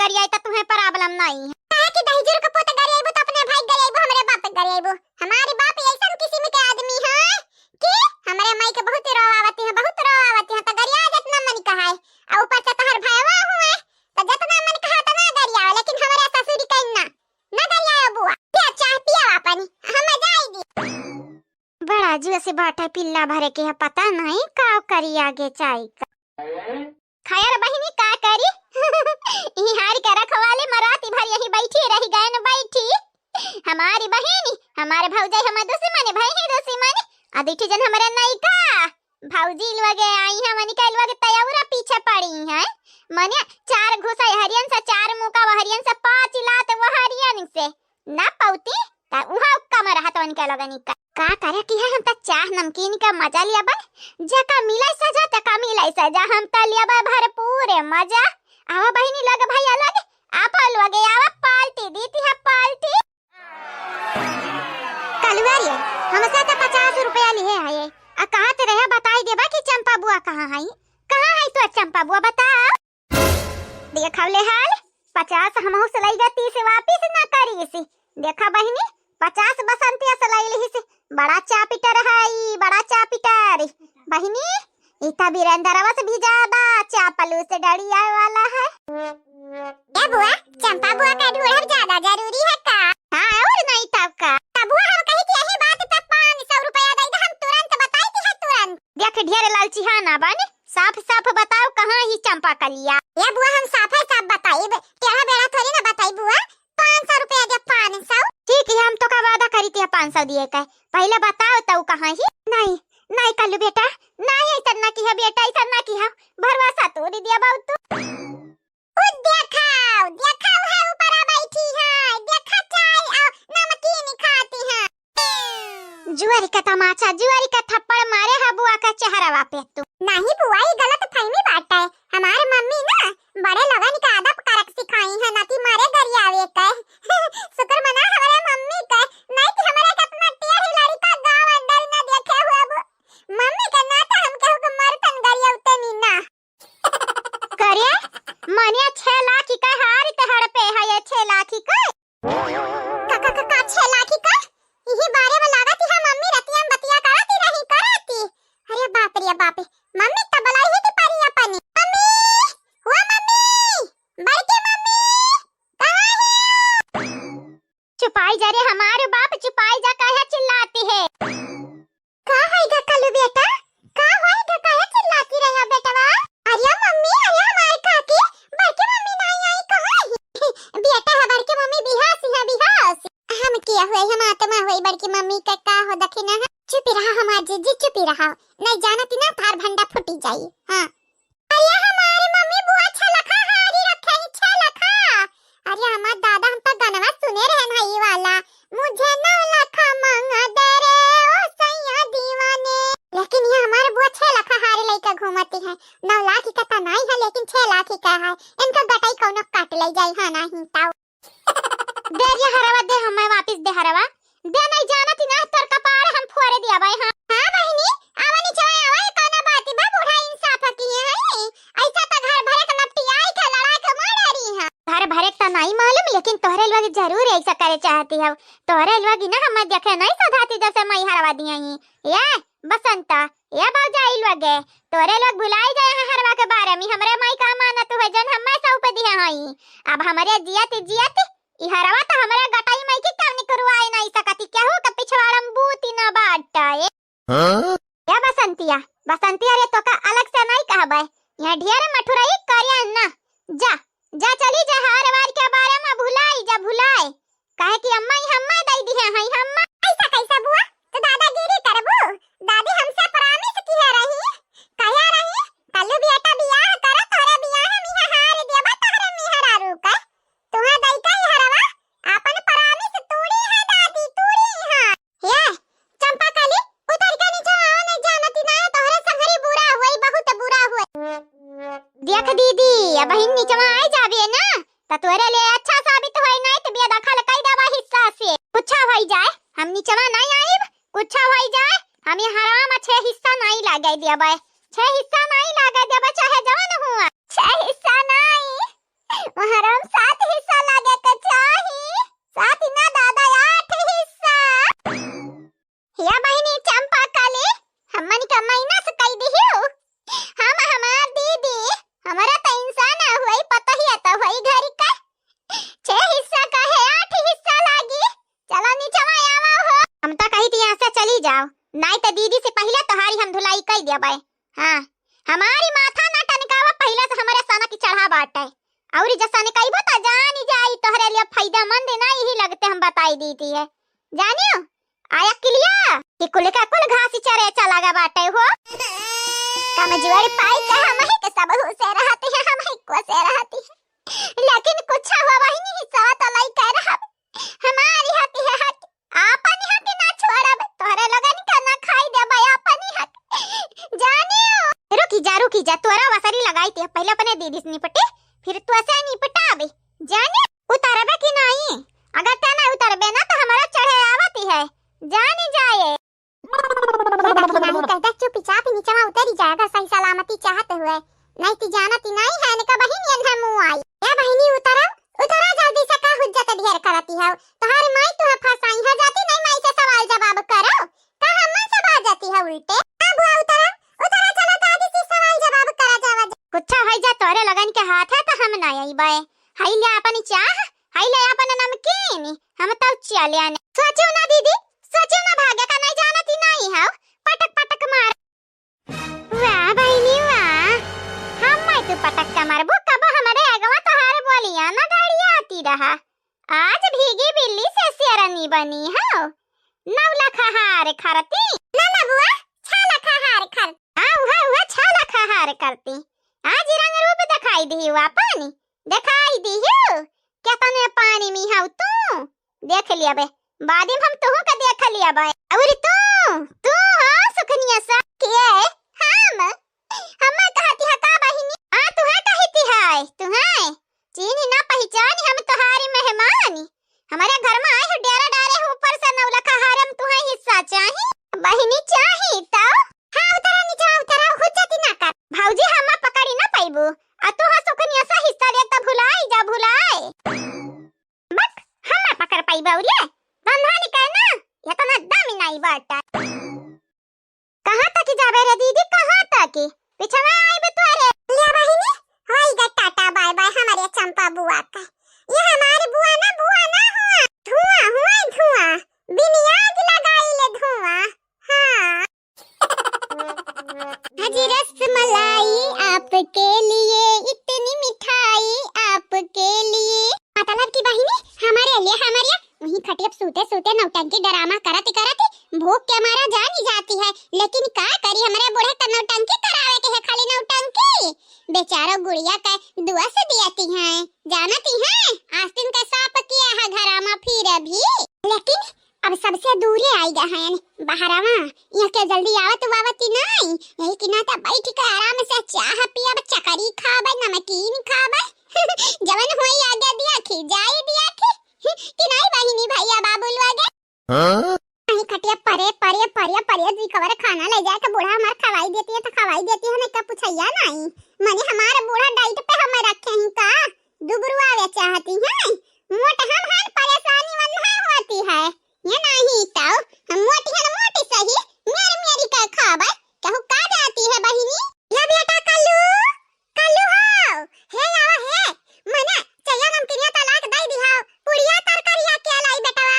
गरियाई त तुहे problem नाहीं है। काहे कि दहिजर के पुत गरियाइबू त अपने भाई गरियाइबू, हमरे बाप के गरियाइबू। हमारे बाप ऐसन किस्म के आदमी है कि हमरे माई के बहुत रोवावती है, बहुत रोवावती है, त गरिया जितना मन कहाए। आ ऊपर से तोहर भयवा हुए, त जितना मन कहा तना गरिया, लेकिन हमरे ससुरी के ना, ना गरिया बुआ। पिया चाह पिया पानी, हम जाई दी। बड़ा जुआ से बाटे पिल्ला भरे के है, पता नहीं का करी आगे चाई का। खैर बहिनी का करी, इही हारी के रखवाले म राती भर यही बैठी रही गए न बैठी। हमारी बहिनी, हमारे भौजाई, हमार दुश्मन, भाई ही दुश्मन। आ दुठी जन हमरे नइका भौजी लोगे आई हैं, मनी के लोगे तयौरा पीछे पड़ी हैं। मने चार घुसा हरियन से, चार मुका वहरियन से, पाँच लात वहरियन से। ना पौती, त उहा कम रहत उनके लगनी का। का करे कि है, हम त चाह नमकीन का मजा लियाबे, जेका मिले सजा, तेका मिले सजा, हम त लियाबे भरपूर मजा। आवा बहिनी लग, भैया लग, आप लोगे आवा, पार्टी दीती है, पार्टी। कलुआ रे, हमसे त पचास रुपया लिए है ये, आ कहाँ ते रहे बताई देबा कि चंपा बुआ कहाँ है, कहाँ है तो चंपा बुआ बता। देखा ले हाल, पचास हमहू से लइगा, तीस वापिस न करीस। देखा बहिनी, पचास बसंतिया से लइ लिहिस। बड़ा चापिटर है ई, बड़ा चापिटर। बहिनी, ई त बीरेंद्रवा से भी ज्यादा चापलूस डरियाए वाला है। ए बुआ, चंपा बुआ का ढूंढब ज्यादा जरूरी है का? हाँ, और नहीं तब का। तब बुआ हम कही कि यही बात पे पाँच सौ रुपया दे दे, हम तुरंत बताई कि है तुरंत। देख ढेर लालची है ना बन, साफ साफ बताओ कहाँ ही चंपा कलिया। ए बुआ हम साफे साफ बताइब, टेढ़ा बेड़ा थोड़ी ना बताई बुआ। पाँच सौ रुपया दे, पाँच सौ। ठीक है, हम तोका वादा करी थी पाँच सौ दिए का, पहले बताओ तो कहाँ ही। नहीं, नहीं कल्लू बेटा, नहीं ऐसा ना किहा बेटा, ऐसा ना किहा, भरवासा तोड़ी दिया बाऊ तू। उ देखाओ, देखाओ है ऊपरा बैठी है, देखा चाय और नमकीन खाती है। जुआरी का तमाचा, जुआरी का थप्पड़ मारे है बुआ का चेहरवा पे तू। नहीं बुआ, ई गलत फहमी बाटे। हमार मम्मी ना बड़े लोगन का अदब करक सिखाई है, ना कि मारे गरियावे के। शुक्र मना हमरे मम्मी के, नहीं कि हमरे कितना टेढ़ी लड़का गाँव अंदर ना देखे हुए। मम्मी के ना तो हम केहू के मरतन गरियावते नी ना। करे, मनिया छह लाख का हार ते हड़पे है ये छह लाख का। का, का, का, का छह लाख का? इही बारे में लागत है मम्मी रतिया में बतिया करती रही, करती। अरे बाप रे बाप, मम्मी तो बुलाई ही की परी अपनी। मम्मी, ओ मम्मी, बड़की मम्मी, कहाँ है? चुपाई जा रे हमारे बाप, चुपाई जा, काहे चिल्लाती है? का होइगा कल्लू बेटा? का होइगा, काहे चिल्लाती रही हो बेटवा? अरे मम्मी, अरे हमारे काकी, बड़की मम्मी नहीं आई, कहाँ है? बेटा है बड़की मम्मी बिहास है, बिहास। हम किया हुए, हम आत्मा हुए बड़की मम्मी का, का हो दखिना है? चुप रहा हमार जीजी, चुप रहा। नहीं जानती ना तार भंडा फूटी जाई। हाँ। अरे हमारे मम्मी बुआ छलखा हारी रखे ही, छलखा। अरे हमार दादा हम तो गनवा सुने रहन है ई वाला, मुझे नौ लाख मांगा दे रे ओ सैया दीवाने। लेकिन ये हमारे बुआ छह लाख हारी लइका घूमती है, नौ लाख का तो नहीं है लेकिन छह लाख का है। इनका गटाई कौनो काट ले जाई, हाँ नहीं ताऊ। दे रे हरवा, दे हमें वापिस दे हरवा। दे नहीं जानत ही ना, तोर कपार हम फोड़े दिया बाई, हाँ। हाँ बहिनी, आवा नीचे आवा, ये कौना बात बा, बूढ़ा इंसाफ किए हैं। ऐसा तो घर भरे के लपटियाई के लड़ा के मार रही हैं। घर भरे के तो नहीं मालूम, लेकिन तोहरे लोग जरूर ऐसा करे चाहती हो। तोहरे लोग ना हम देखे नहीं सधाती जैसे मैं हरवा दिया ही। ये बसंता, ए भौजाई लोगे, तोरे लोग भुलाई गए हैं हरवा के बारे में, हमरे माई का अमानत हुए जौन हमें सौंप दिए हई। अब हमरे जियत जियत ई हरवा तो हमरे गटाई माई की कवनी करवाए नहीं सकती, केहू के पिछवाड़ा में बूती ना बाटे। हाँ? ए बसंतिया, बसंतिया रे, तोका अलग से नहीं कहबे, यहाँ ढेर मठुरई करिया ना, जा, जा चली जा, हार वार के बारे में भुलाई जा, भुलाई। काहे कि अम्मा ही हम्मा दई दिहे हई हम्मा। ऐसा कैसा बुआ? तू दादागिरी करबू? दादी हमसे promise किहे रही, कहे रही, "कल्लू बेटा बियाह करो, तोरे बियाह में हार देबा तोहरे मेहरारू के।" तुहा दई का हरवा, आपन promise तूड़ी है दादी, तूड़ी है। ये चंपा कली, उतर के नीचे आओ, नहीं जानती ना है, तोहरे संगरी बुरा हुई, बहुत बुरा हुई। देख दीदी, अब हिन नीचवा आ जाबे ना, त तोरे लिए अच्छा साबित होई, नहीं त बेदखल कई देबा हिस्सा से। कुछ होई जाए, हम नीचवा नहीं आइब, कुछ होई जाए, हम ये हराम छह हिस्सा नहीं लागे देबे, छह हिस्सा नहीं लागे देबे, चाहे जवन हुआ, छह हिस्सा नहीं। मोहरम सात हिस्सा लागे के चाही, सात ना दादा, आठ हिस्सा। या बहिनी चंपा कली, हमन के माइनस कई दिहियो। हम हमार दीदी, हमरा त इंसान हुई, पतोहिया त हुई घर के। छह हिस्सा का है, आठ हिस्सा लागी। चलो नीचवा आवा हो। हम त कही थी यहाँ से चली जाओ, नाई त दीदी से पहिले तोहारी हम धुलाई कई देबै। हाँ, हमारी माथा ना टनकावा, पहिले से हमरे सनक चढ़ा बाटे। और जब सनकइबो त जानी जाई, तोहरे लिए फायदेमंद ना यही लगते हम बताई देती है। जानियो, आया किलिया कि कुल का कुल घास चरे चला गा बाटे हो। कमजोर पाई के हम ही के सब हो से रहती है, हम ही को से रहती है। लेकिन कुछ हुआ वही नहीं, सवा तो लाई कह रहा। हमारी हक है हक, आपन हक ना छोड़ब, तोहरे लोगन का ना खाई देबै आपन हक। जानियो। रुकी जा, रुकी जा, तोरा वसरी लगाई ते, पहिले अपने दीदी से निपटे, फिर तोसे निपटाबे। जाने उतरबे कि नाई? अगर ते ना उतरबे ना तो हमारा चढ़े आवती है। जानी जाए। बाकी नाई कहता चुपचाप नीचवा उतरी जाएगा सही सलामती चाहते हुए। नहीं ती जानती नाई है इनका बहिन ये ना मुँह आई। ए बहिनी उतरो, उतरो जल्दी से, का हुज्जत ढेर करती है? तोहार माई तुहे फंसाई है, जाती नहीं माई से सवाल जवाब करो। का हमन से बाजती है उल्टे? का बुआ उतरा, उतरा चला दादी से सवाल जवाब करा जावा। कुछ होइ जा तोरे लगन के हाथ है तो हम ना अइबै। हई ले अपन चाह, हई ले अपन नमकीन, हम तो चले आने। सोचो ना दीदी, सोचो ना, भाग्य का नहीं जानती नहीं है, पटक पटक मार। वाह बहिनी वाह, हम मैं तू पटक के मारबो, कब हमरे अगवा तोहार बोलिया ना गाड़िया आती रहा। आज भीगी बिल्ली से शेरनी बनी हो। नौ लख हार खरती। ना, ना बुआ, छह लख हार खरती। आ, उहे, उहे छह लख हार खरती। आज रंग रूप दिखाई दियो आपन। दिखाई दियो। केतने पानी में हौ तू। देख लिया बे। बाद में हम तुहू का देख लिया बे। और तू, तू हो सुखनिया सा। के? हम? हम्मे कहती है का बहिनी? आ, तुहे कहती है, तुहे? चीनी ना पहचानी हम तोहारी मेहमानी। हमारे घर में आए हो डेरा डारे हो, ऊपर से नौ लख हार, हम तुहे हिस्सा चाही। बहिनी चाही तो? हाँ, उतरा नीचे, उतरा, हुज्जती ना कर। भौजी हम पकड़ी ना पाइबू। आ तू हा सुखनिया सा हिस्सा दे तो भुलाई जा, भुलाई। बक, हम पकड़ पाइबा उरिया। धंधा निकाल ना, ये तो ना दम ही नहीं बाटा। कहाँ तक जाबे रे दीदी, कहाँ तक? पिछवा आइबे तोरे। ले बहिनी, होई गे टाटा बाय बाय हमारे चंपा बुआ का। ये हमारे बुआ ना, बुआ ना हुआ। धुआं हुआ, धुआं। बिन आग लगाई ले धुआं। हाँ। आज रस मलाई आपके लिए, इतनी मिठाई आपके लिए। मतलब कि बहिनी, हमारे लिए, हमारे लिए वहीं खटिया पे सूते सूते नौटंकी ड्रामा करत करत भूख के मारा जानी जाती है, लेकिन का करी, हमरे बूढ़े का नौटंकी करावे के है, खाली नौटंकी। बेचारो गुड़िया का दुआ से दियाती हैं, जानती हैं, आस्तीन का साफ किया है घरा में फिर अभी। लेकिन अब सबसे दूरे आई गा हैं बहरवा, यहाँ के जल्दी आवत वावत ही नहीं, यही कि ना तो बैठ के आराम से चाह पियब, चकरी खाबे, नमकीन खाबे, जवन होई आगे दिया खी, जाई दिया खी, कि नहीं बहिनी भैया बाबू लोग? हाँ? वही खटिया परे, परे, परे, परे, जी कवर खाना ले जाए तो बूढ़ा हमार खवाई देती है तो खवाई देती है, नहीं तो पूछैया नहीं। मने हमार बूढ़ा डाइट पे हमें रखे हैं का? दुबरुआवे चाहती हैं? मोट हम हैं, परेशानी वन्हा होती है। ये नहीं तो हम मोटी है ना मोटी सही, मेरी मेरी का खाबे, कहू का जाती है बहिनी? या बेटा कल्लू, कल्लू हो, हे आवा हे, मने चैया नमकीनिया तलाक दई दिहाओ, पुड़िया तरकारिया के लाई बेटवा,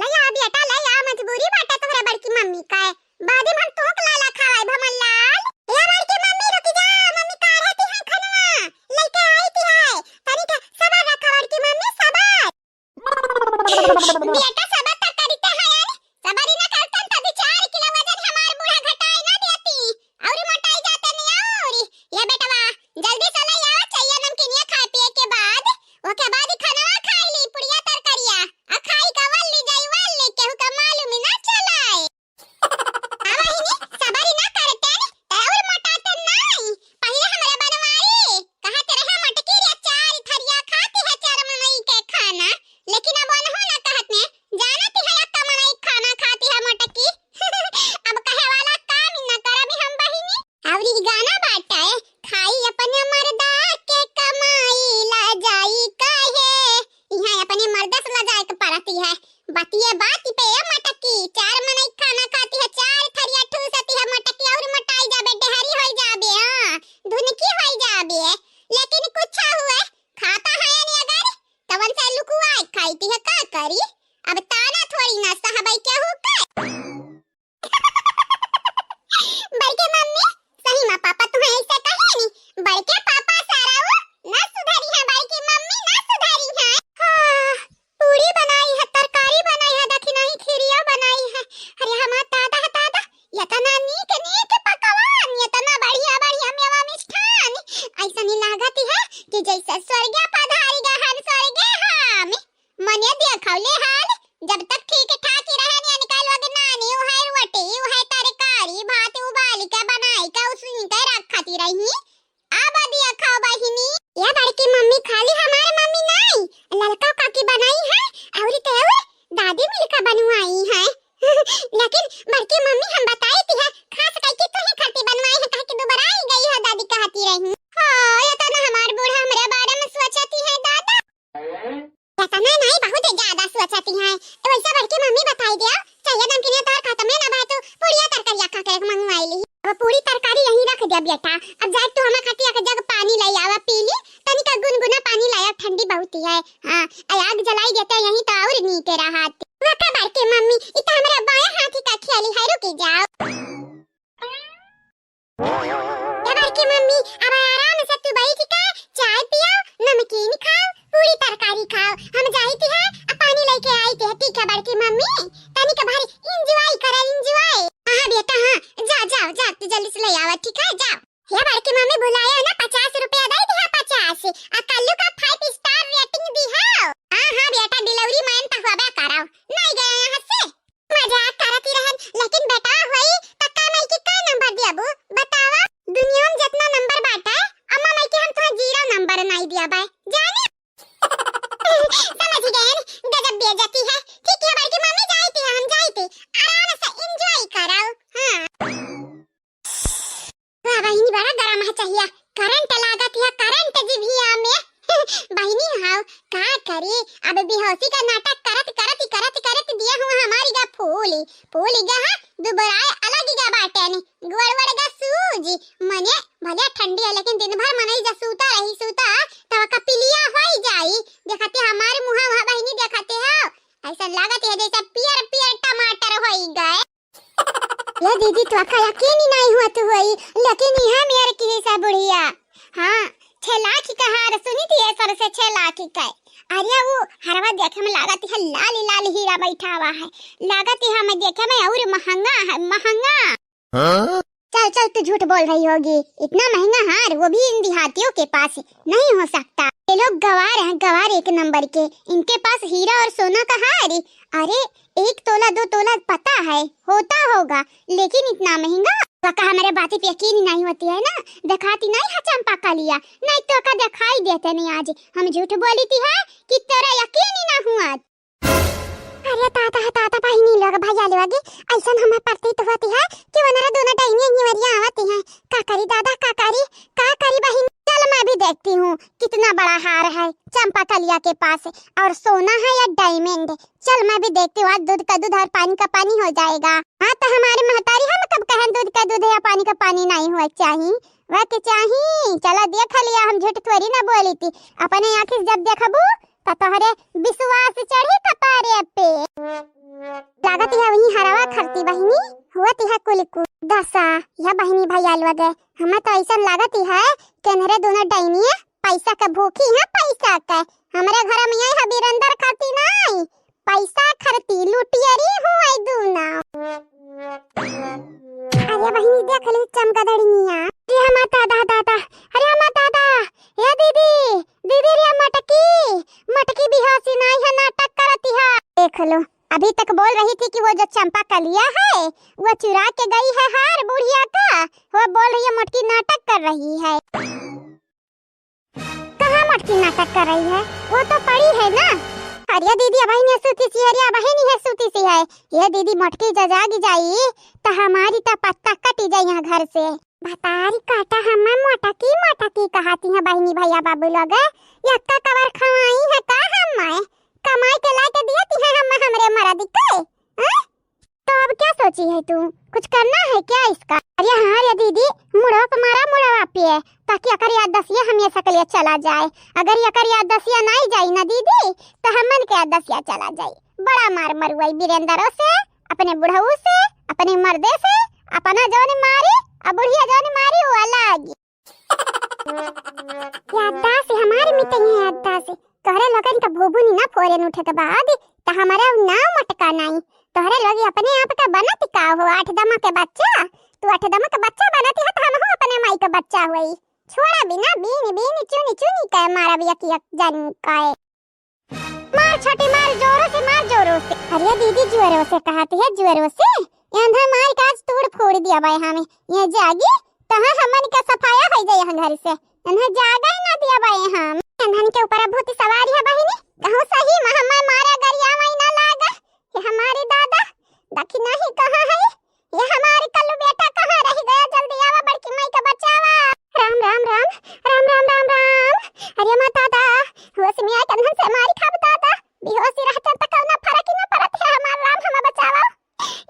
ले आ बेटा ले आ, मजबूरी बाटे तोहरे बड़की मम्मी का, बाद में हम तोहक लाला खवाई भमन लाल। या बड़की मम्मी रुकी जा, मम्मी काढ़े ती है खनवा, लेके आई ती है, तनी के सबर रखा बड़की मम्मी सबर। बेटा सबर तक करिते हैं यार, सबर ही ना करतन त दू चार किलो वजन हमार बूढ़ा घटाए ना देती, और मोटाई जाते नहीं और। ये बेटवा, जल्दी से ले आवा चैया नमकीनिया खाए पिए के बाद, ओके बाद ही खानवा खाई ली, पुड़िया तरकारिया, आ खाई का वल्ली जाई वल्ली, केहू का मालूम ही ना चलाए। आ बहिनी, सबर ही ना करते ने, तै और मोटाते नहीं। पहिले हमरा बनवारी, कहत रहे मटकी रे चार थरिया खाती है चार मनई के खाना, लेकिन अब ओनहु ना कहत ने, कहती है का करी, अब ताना थोड़ी ना सहबै केहू के। बड़के मम्मी, सही मा पापा तुहैं ऐसे कहे नी, बड़के पापा सारा वो ना सुधरी है, बड़की मम्मी ना सुधरी है। हाँ, पूरी बनाई है, तरकारी बनाई है, देखी नहीं खीरिया बनाई है। अरे हमार दादा, दादा, इतना नीक नीक पकवान, इतना बढ़िया बढ़िया मेवा मिष्ठान, ऐसा नहीं लागत है कि जैसे स्वर्ग पधारी गए हन, स्वर्ग हम। मने देखौले हाल, जब तक ठीक ठाक ही रहन, इनका लोग नानी उहै रोटी, उहै तरकारी, भात उबाल के बनाई के उसनी के रखती रही। अब देखौ बहिनी, या बड़की मम्मी खाली हमार मम्मी नाई, ललका काकी बनाई है, और तो और दादी मिलकर बनवाई है। लेकिन बड़की मम्मी हम बताई थी है, खास करके तू ही खाती बनवाई है, कह के दुबराई गई है, दादी कहती रही। हो, ये तो ना हमार बूढ़ा हमरे बारे में सोचती है दादा। इतना नहीं, बहुत ज्यादा सोचती हैं। तो वैसे बड़की मम्मी बताई दिया, चाहिए नमकीन तोर खत्म है ना भाई, तू पूड़िया तरकारिया खा के मंगवाई ली। अब पूड़ी तरकारी यहीं रख दिया बेटा, अब जाए तू हमें खाती एक जग पानी ले आवा, पी ली, तनिका गुनगुना पानी लाया, ठंडी बहुत ही है। हाँ, आ आग जलाई देते यहीं तो और नीक रहत। वाह का बड़की मम्मी, इ तो हमरा बाएं हाथ का खेली है, रुकी जाओ। ए बड़की मम्मी, अब आराम से तू बैठ के चाय पियो, नमकीन खाओ, पूरी तरकारी खाओ। हम जाइत है, अब पानी लेके आइत है, ठीक है बड़की मम्मी? तनिक भर enjoy करा, enjoy। हाँ, हाँ बेटा, हाँ, जा, जा, जा, तू जल्दी से ले आवा, ठीक है? जा। ए बड़की मम्मी, बुलाया ना, पचास रुपया दे दिया, पचास। आ कल्लू का five star rating दिया। हाँ, हाँ बेटा, delivery man तो होबे कराओ, नहीं गया यहाँ से। मजाक करत ही रहन, लेकिन बेटा होई त का माई के का नंबर दियाबू? बतावा, दुनिया में जितना नंबर बाटे, अम्मा माई के हम तोहे zero नंबर नाई दियाबे, जाने? समझ गए, गजब बेइज्जती है। ठीक है, बड़की मम्मी जाइत है, हम जाइत है, आराम से enjoy कराओ। हाँ। वाह बहिनी, बड़ा गरम है चहिया, करंट लागत है, करंट जिभिया में। बहिनी हाव, का करी, अब बेहोशी का नाटक करत, करत, करत, करत दिया हुआ हमारी गा फूल, फूल गा है, दुबराए अलग गा बाटे ने, गोड़ वड़ गा सूज, मने भले ठंडी है, लेकिन दिन भर मनई जा सूता रही, सूता, तब का पिलिया होई जाई। देखते हमारे मुहा वहा बहिनी देखते हो, ऐसा लागत है जैसे पियर, पियर टमाटर होई गए। ए दीदी, तोका यकीन ही नाई हुआ तू होई, लेकिन इहाँ मेर की सब बुढ़िया। हाँ, छह लाख का हार सुनी थी, ए सर से छह लाख का। अरे वो हरवा देखे में लागत है लाल लाल हीरा बैठा हुआ है, लागत है हमें देखे में और महंगा है, महंगा। हाँ? चल चल, तू झूठ बोल रही होगी, इतना महंगा हार, वो भी इन देहातियों के पास नहीं हो सकता। ये लोग गवार हैं, गवार एक नंबर के, इनके पास हीरा और सोना का हार। अरे, एक तोला, दो तोला पता है, होता होगा, लेकिन इतना महंगा? तो का हमारे बाती पे यकीन ही नहीं होती है ना? दिखाती नहीं है चंपा कलिया, नहीं तो का दिखाई देते नहीं आज। हम झूठ बोली थी है कि तेरा यकीन ही ना हुआ। अरे ताता, ताता, बहिनी लोग, भैया लोग, ऐसन हमें प्रतीत होती है कि वनरा दोनों डाइनिया निवरिया आवती हैं। का करी दादा, का करी, का करी बहिन? चल मैं भी देखती हूँ कितना बड़ा हार है चंपा कलिया के पास, और सोना है या डायमंड। चल मैं भी देखती हूँ, आज दूध का दूध और पानी का पानी हो जाएगा। हाँ तो हमारी महतारी हम कब कहें दूध का दूध या पानी का पानी नहीं हुआ चाही, वह के चाही। चला देख लिया, हम झूठ थोड़ी ना बोली थी, अपने आँखी से जब देखबू तो तोहरे विश्वास चढ़ी कपारे पे। लागत है वही हरवा खरती बहिनी, हुआ तिहा कुल कु दसा। या बहिनी भैया लोग, हमें तो ऐसा लागत है कि इनरे दोनों डाइनिया पैसा के भूखी है, पैसा के। हमरे घर में यही है बीरेंद्र खरती नहीं, पैसा खरती लुटियरी हुआ दूना। अरे बहिनी देख ली चमगदड़िया। अरे हमार दादा, दादा, अरे हमार दादा, ए दीदी, दीदी रे मटकी, मटकी बिहासी नाई है, नाटक करती है। देख लो, अभी तक बोल रही थी कि वो जो चंपा कलिया है, वो चुरा के गई है हार बुढ़िया का, वो बोल रही है मोटकी नाटक कर रही है। कहाँ मोटकी नाटक कर रही है, वो तो पड़ी है ना। अरे दीदी, अबहिन ये सूती सी है, अरे अबहिन ये सूती सी है। ये दीदी मोटकी जो जागी जाई, तो हमारी तो पत्ता कटी जाई यहाँ घर से। भतारी काटा हमें मोटकी मोटकी कहती है बहिनी भैया बाबू लोग, यक्का कवर खवाई है का हमें? कमाई के ला के दिए ती है हम हमरे मरद के, हैं? तो अब क्या सोची है तू? कुछ करना है क्या इसका? अरे हाँ रे दीदी, मुड़वा पे मारा मुड़वा पे, ताकि अकर याददसिया हमेशा के लिए चला जाए। अगर अकर याददसिया नहीं जाए ना दीदी, तो हमन के आदसिया चला जाई। बड़ा मार मरुआई वीरेंद्रो से, अपने बुढ़ऊ से, अपने मर्दे से, अपना जौन मारी, आ बुढ़िया जौन मारी, वो अलग। याददाश्त हमार मिटई है, याददाश्त। तोहरे लोगन का भूभू नी ना फोरन उठत बा, आदि त हमारा नाव मटका नाई। तोहरे लोग अपने आप का बनत का हो, आठ दमा के बच्चा? तू आठ दमा के बच्चा बनत है, त हमहू अपने माई के बच्चा होई। छोड़ा बिना बीन बीन चुनी चुनी के मारब यक यक जन के। मार छोटी मार, जोरों से मार, जोरों से। अरे दीदी, जोरों से कहती है, जोरों से। एन्हन मार के आज तोड़ फोड़ दिया बाय हमें। ये जागी, तहाँ हमन के सफाया हो जाए यहाँ घर से। एन्हन जागा ही ना दिया बाय हम। एन्हन के ऊपर भूत सवारी है बहिनी। कहूँ सही में हमार मारा गरिया माई ना लागा। ये हमारी दादा, दखिना ही कहाँ है? ये हमार कल्लू बेटा कहाँ रह गया? जल्दी आवा, बड़की माई का बचावा। राम, राम, राम, राम, राम, राम, राम। अरे माँ दादा, होश में आए कन्हन से मारी खाब दादा। बेहोशी रहते त कौनो फर्क ही ना पड़त है। हमार राम, हमें बचावा।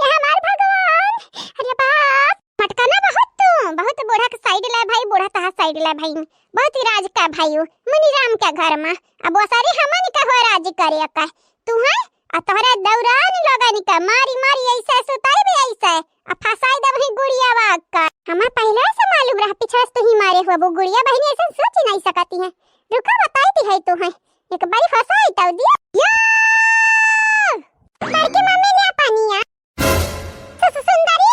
ये हमार भगवान। अरे बाप, मटकाना बहुत तू, बहुत बूढ़ा के side ले भाई, बूढ़ा तहा side ले भाई। बहुत ही राज का भाई हो, मुनि राम के घर में। अब वो सारी हमन के हो राज करे का। तू है, आ तोहरे दौरान लोगन का मारी मारी ऐसे सुताई भी ऐसे, आ फंसाई देब ही गुड़िया बाग का। हमें पहले से मालूम रहा, पिछड़ा से तू ही मारे हुआ वो गुड़िया बहिनी ऐसे सोच ही नहीं सकती है। रुका बताई दी है तू है, एक बारी फंसाई तो दिया। या! बड़की मम्मी ले पानी आ। सु-, सु-, सुंदरी,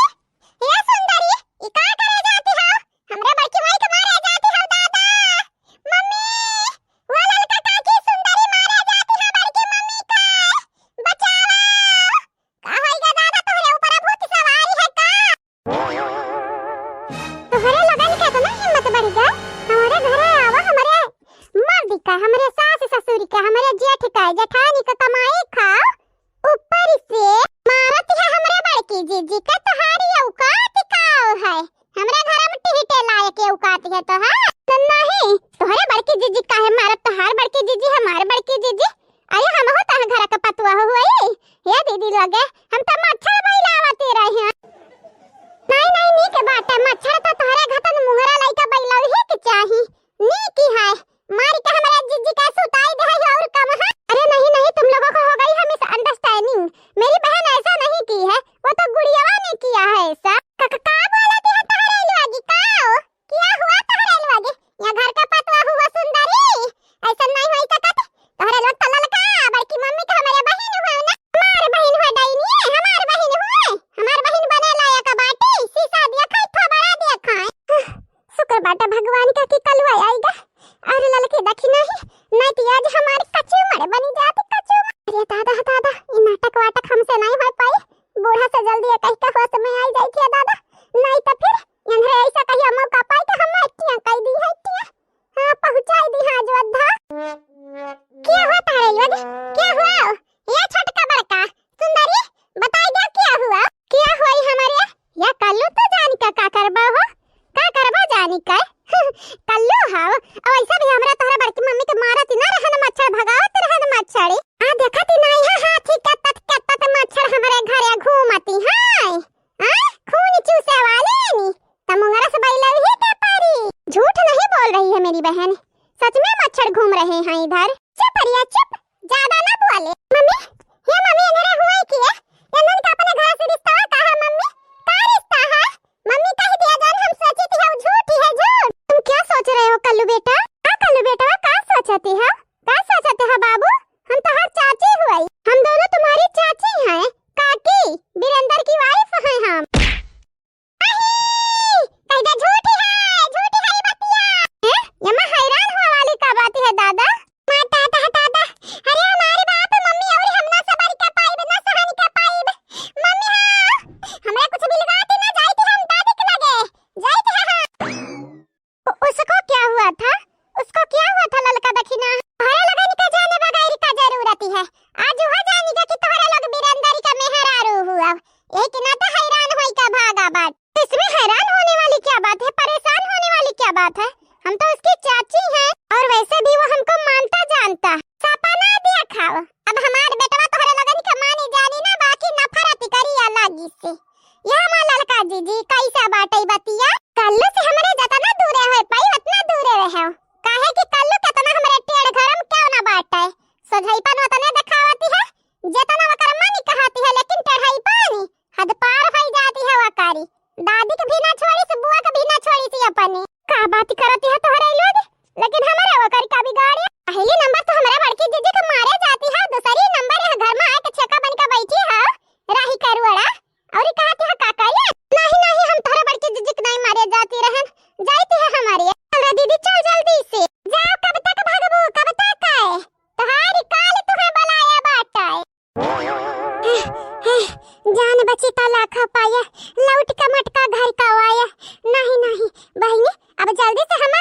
हे सुंदरी, ई का करे जाती हो? हमरे बड़की माई के मारे जाती हो दादा। मम्मी, वो ललका काकी सुंदरी मारे जाती है बड़की मम्मी का। बचाओ। का होई गा दादा, तोहरे ऊपर भूत सवारी है का? तोहरे लोगन के इतना हिम्मत बढ़ गया, हमारे घरे आवा, हमारे मर्द का, हमारे सास ससुर का, हमारे जेठ का, जेठानी का कमाई खाओ, ऊपर से मारत है हमरा बड़की जीजी के। तोहारी औकात काओ है? हमरा घर में टिहटे लायक औकात है तोहार? त नहीं, तोहरे बड़की जीजी काहे मारत? तोहार बड़की जीजी, हमार बड़की जीजी। अरे हमहू तह घर के पतुआ हो हुई। हे दीदी लगे, हम त मच्छर बैलावती रही हैं। नहीं, नहीं, नीक बाटे, मच्छर त तोहरे घतन मुहरा लइका बैलौही के चाही। नीक है, मारी के हमरा जीजी का सुताई दे है और कम है। अरे नहीं, नहीं, तुम लोगों को हो गई है misunderstanding। मेरी बहन ऐसा नहीं की है, वो तो गुड़ियावा ने किया है ऐसा। क-, क-, का बोलती है तोहरे लोगी का? क्या हुआ तोहरे लोगी? या घर का पतवा हुआ सुंदरी? ऐसा नहीं होई सकत। तोहरे लोग तो ललका, बड़की मम्मी का हमारे बहिन हुआ ना। हमार बहिन हुआ डाइनी, हमार बहिन हुआ। हमार बहिन बने लायक बाटी, शीशा दिया खाई, थोबड़ा दिया खाई। शुक्र बाटे भगवान का कि कलुआ आइगा। अरे ललकी दखिना ही, नहीं तो आज हमारी कचू मर बनी जाती, कचू मर। अरे दादा, दादा, ई नाटक वाटक हमसे नहीं हो पाई। बूढ़ा से जल्दी ये कह के होश में आई जाई थी दादा, नहीं तो फिर एन्हरे ऐसा कहिया मौका पाई के हम अट्टियां कई दी है, अट्टियां। हाँ, पहुँचाई दी हाँ अयोध्या। क्या हुआ तारे लोग? क्या हुआ? ये छोटका बड़का, सुंदरी, बताई दे क्या हुआ? क्या हुई हमारे? या कल्लू तो जानी का, का करबा हो? का करबा जानी का? कल्लू हाव, और ऐसा भी हमरा तोहरा बड़की मम्मी के मारत ही ना रहन मच्छर, भगावत रहन मच्छर। आ देखत ही नहीं है हाथी के तत के तत मच्छर हमरे घरे घूमती है। आ, खून चूसे वाले नी, त मुंगरस बैलौही के परी। झूठ नहीं बोल रही है मेरी बहन, सच में मच्छर घूम रहे हैं इधर। चुप रिया चुप, ज्यादा ना सोझाईपन ओतने देखावती है, जेतना ओकर मन कहती है, लेकिन टेढ़ाईपन हद पार होई जाती है ओकारी। दादी के भी ना छोड़ी से, बुआ के भी ना छोड़ी से अपनी। का बात करती है तोहरे लोग, लेकिन हमारा ओकर का बिगाड़े? पहली नंबर तो हमारा बड़की जीजी के मारे जाती है, दूसरी नंबर यह घर में आके छेका बन के बैठी है, राही करुअड़ा। और कहती है का करिए? नहीं, नहीं, हम तोहरे बड़की जीजी के नहीं मारे जाती रहन, जाती है हमारी। चल रे दीदी, चल जल्दी से। जाओ, कब तक भागबू, कब तक है? तोहारी काल तुम्हें बुलाया बाटा है। जान बची त लाखा पाया, लौट के मटका घर का आया। नहीं, नहीं, बहिनी, अब जल्दी से हम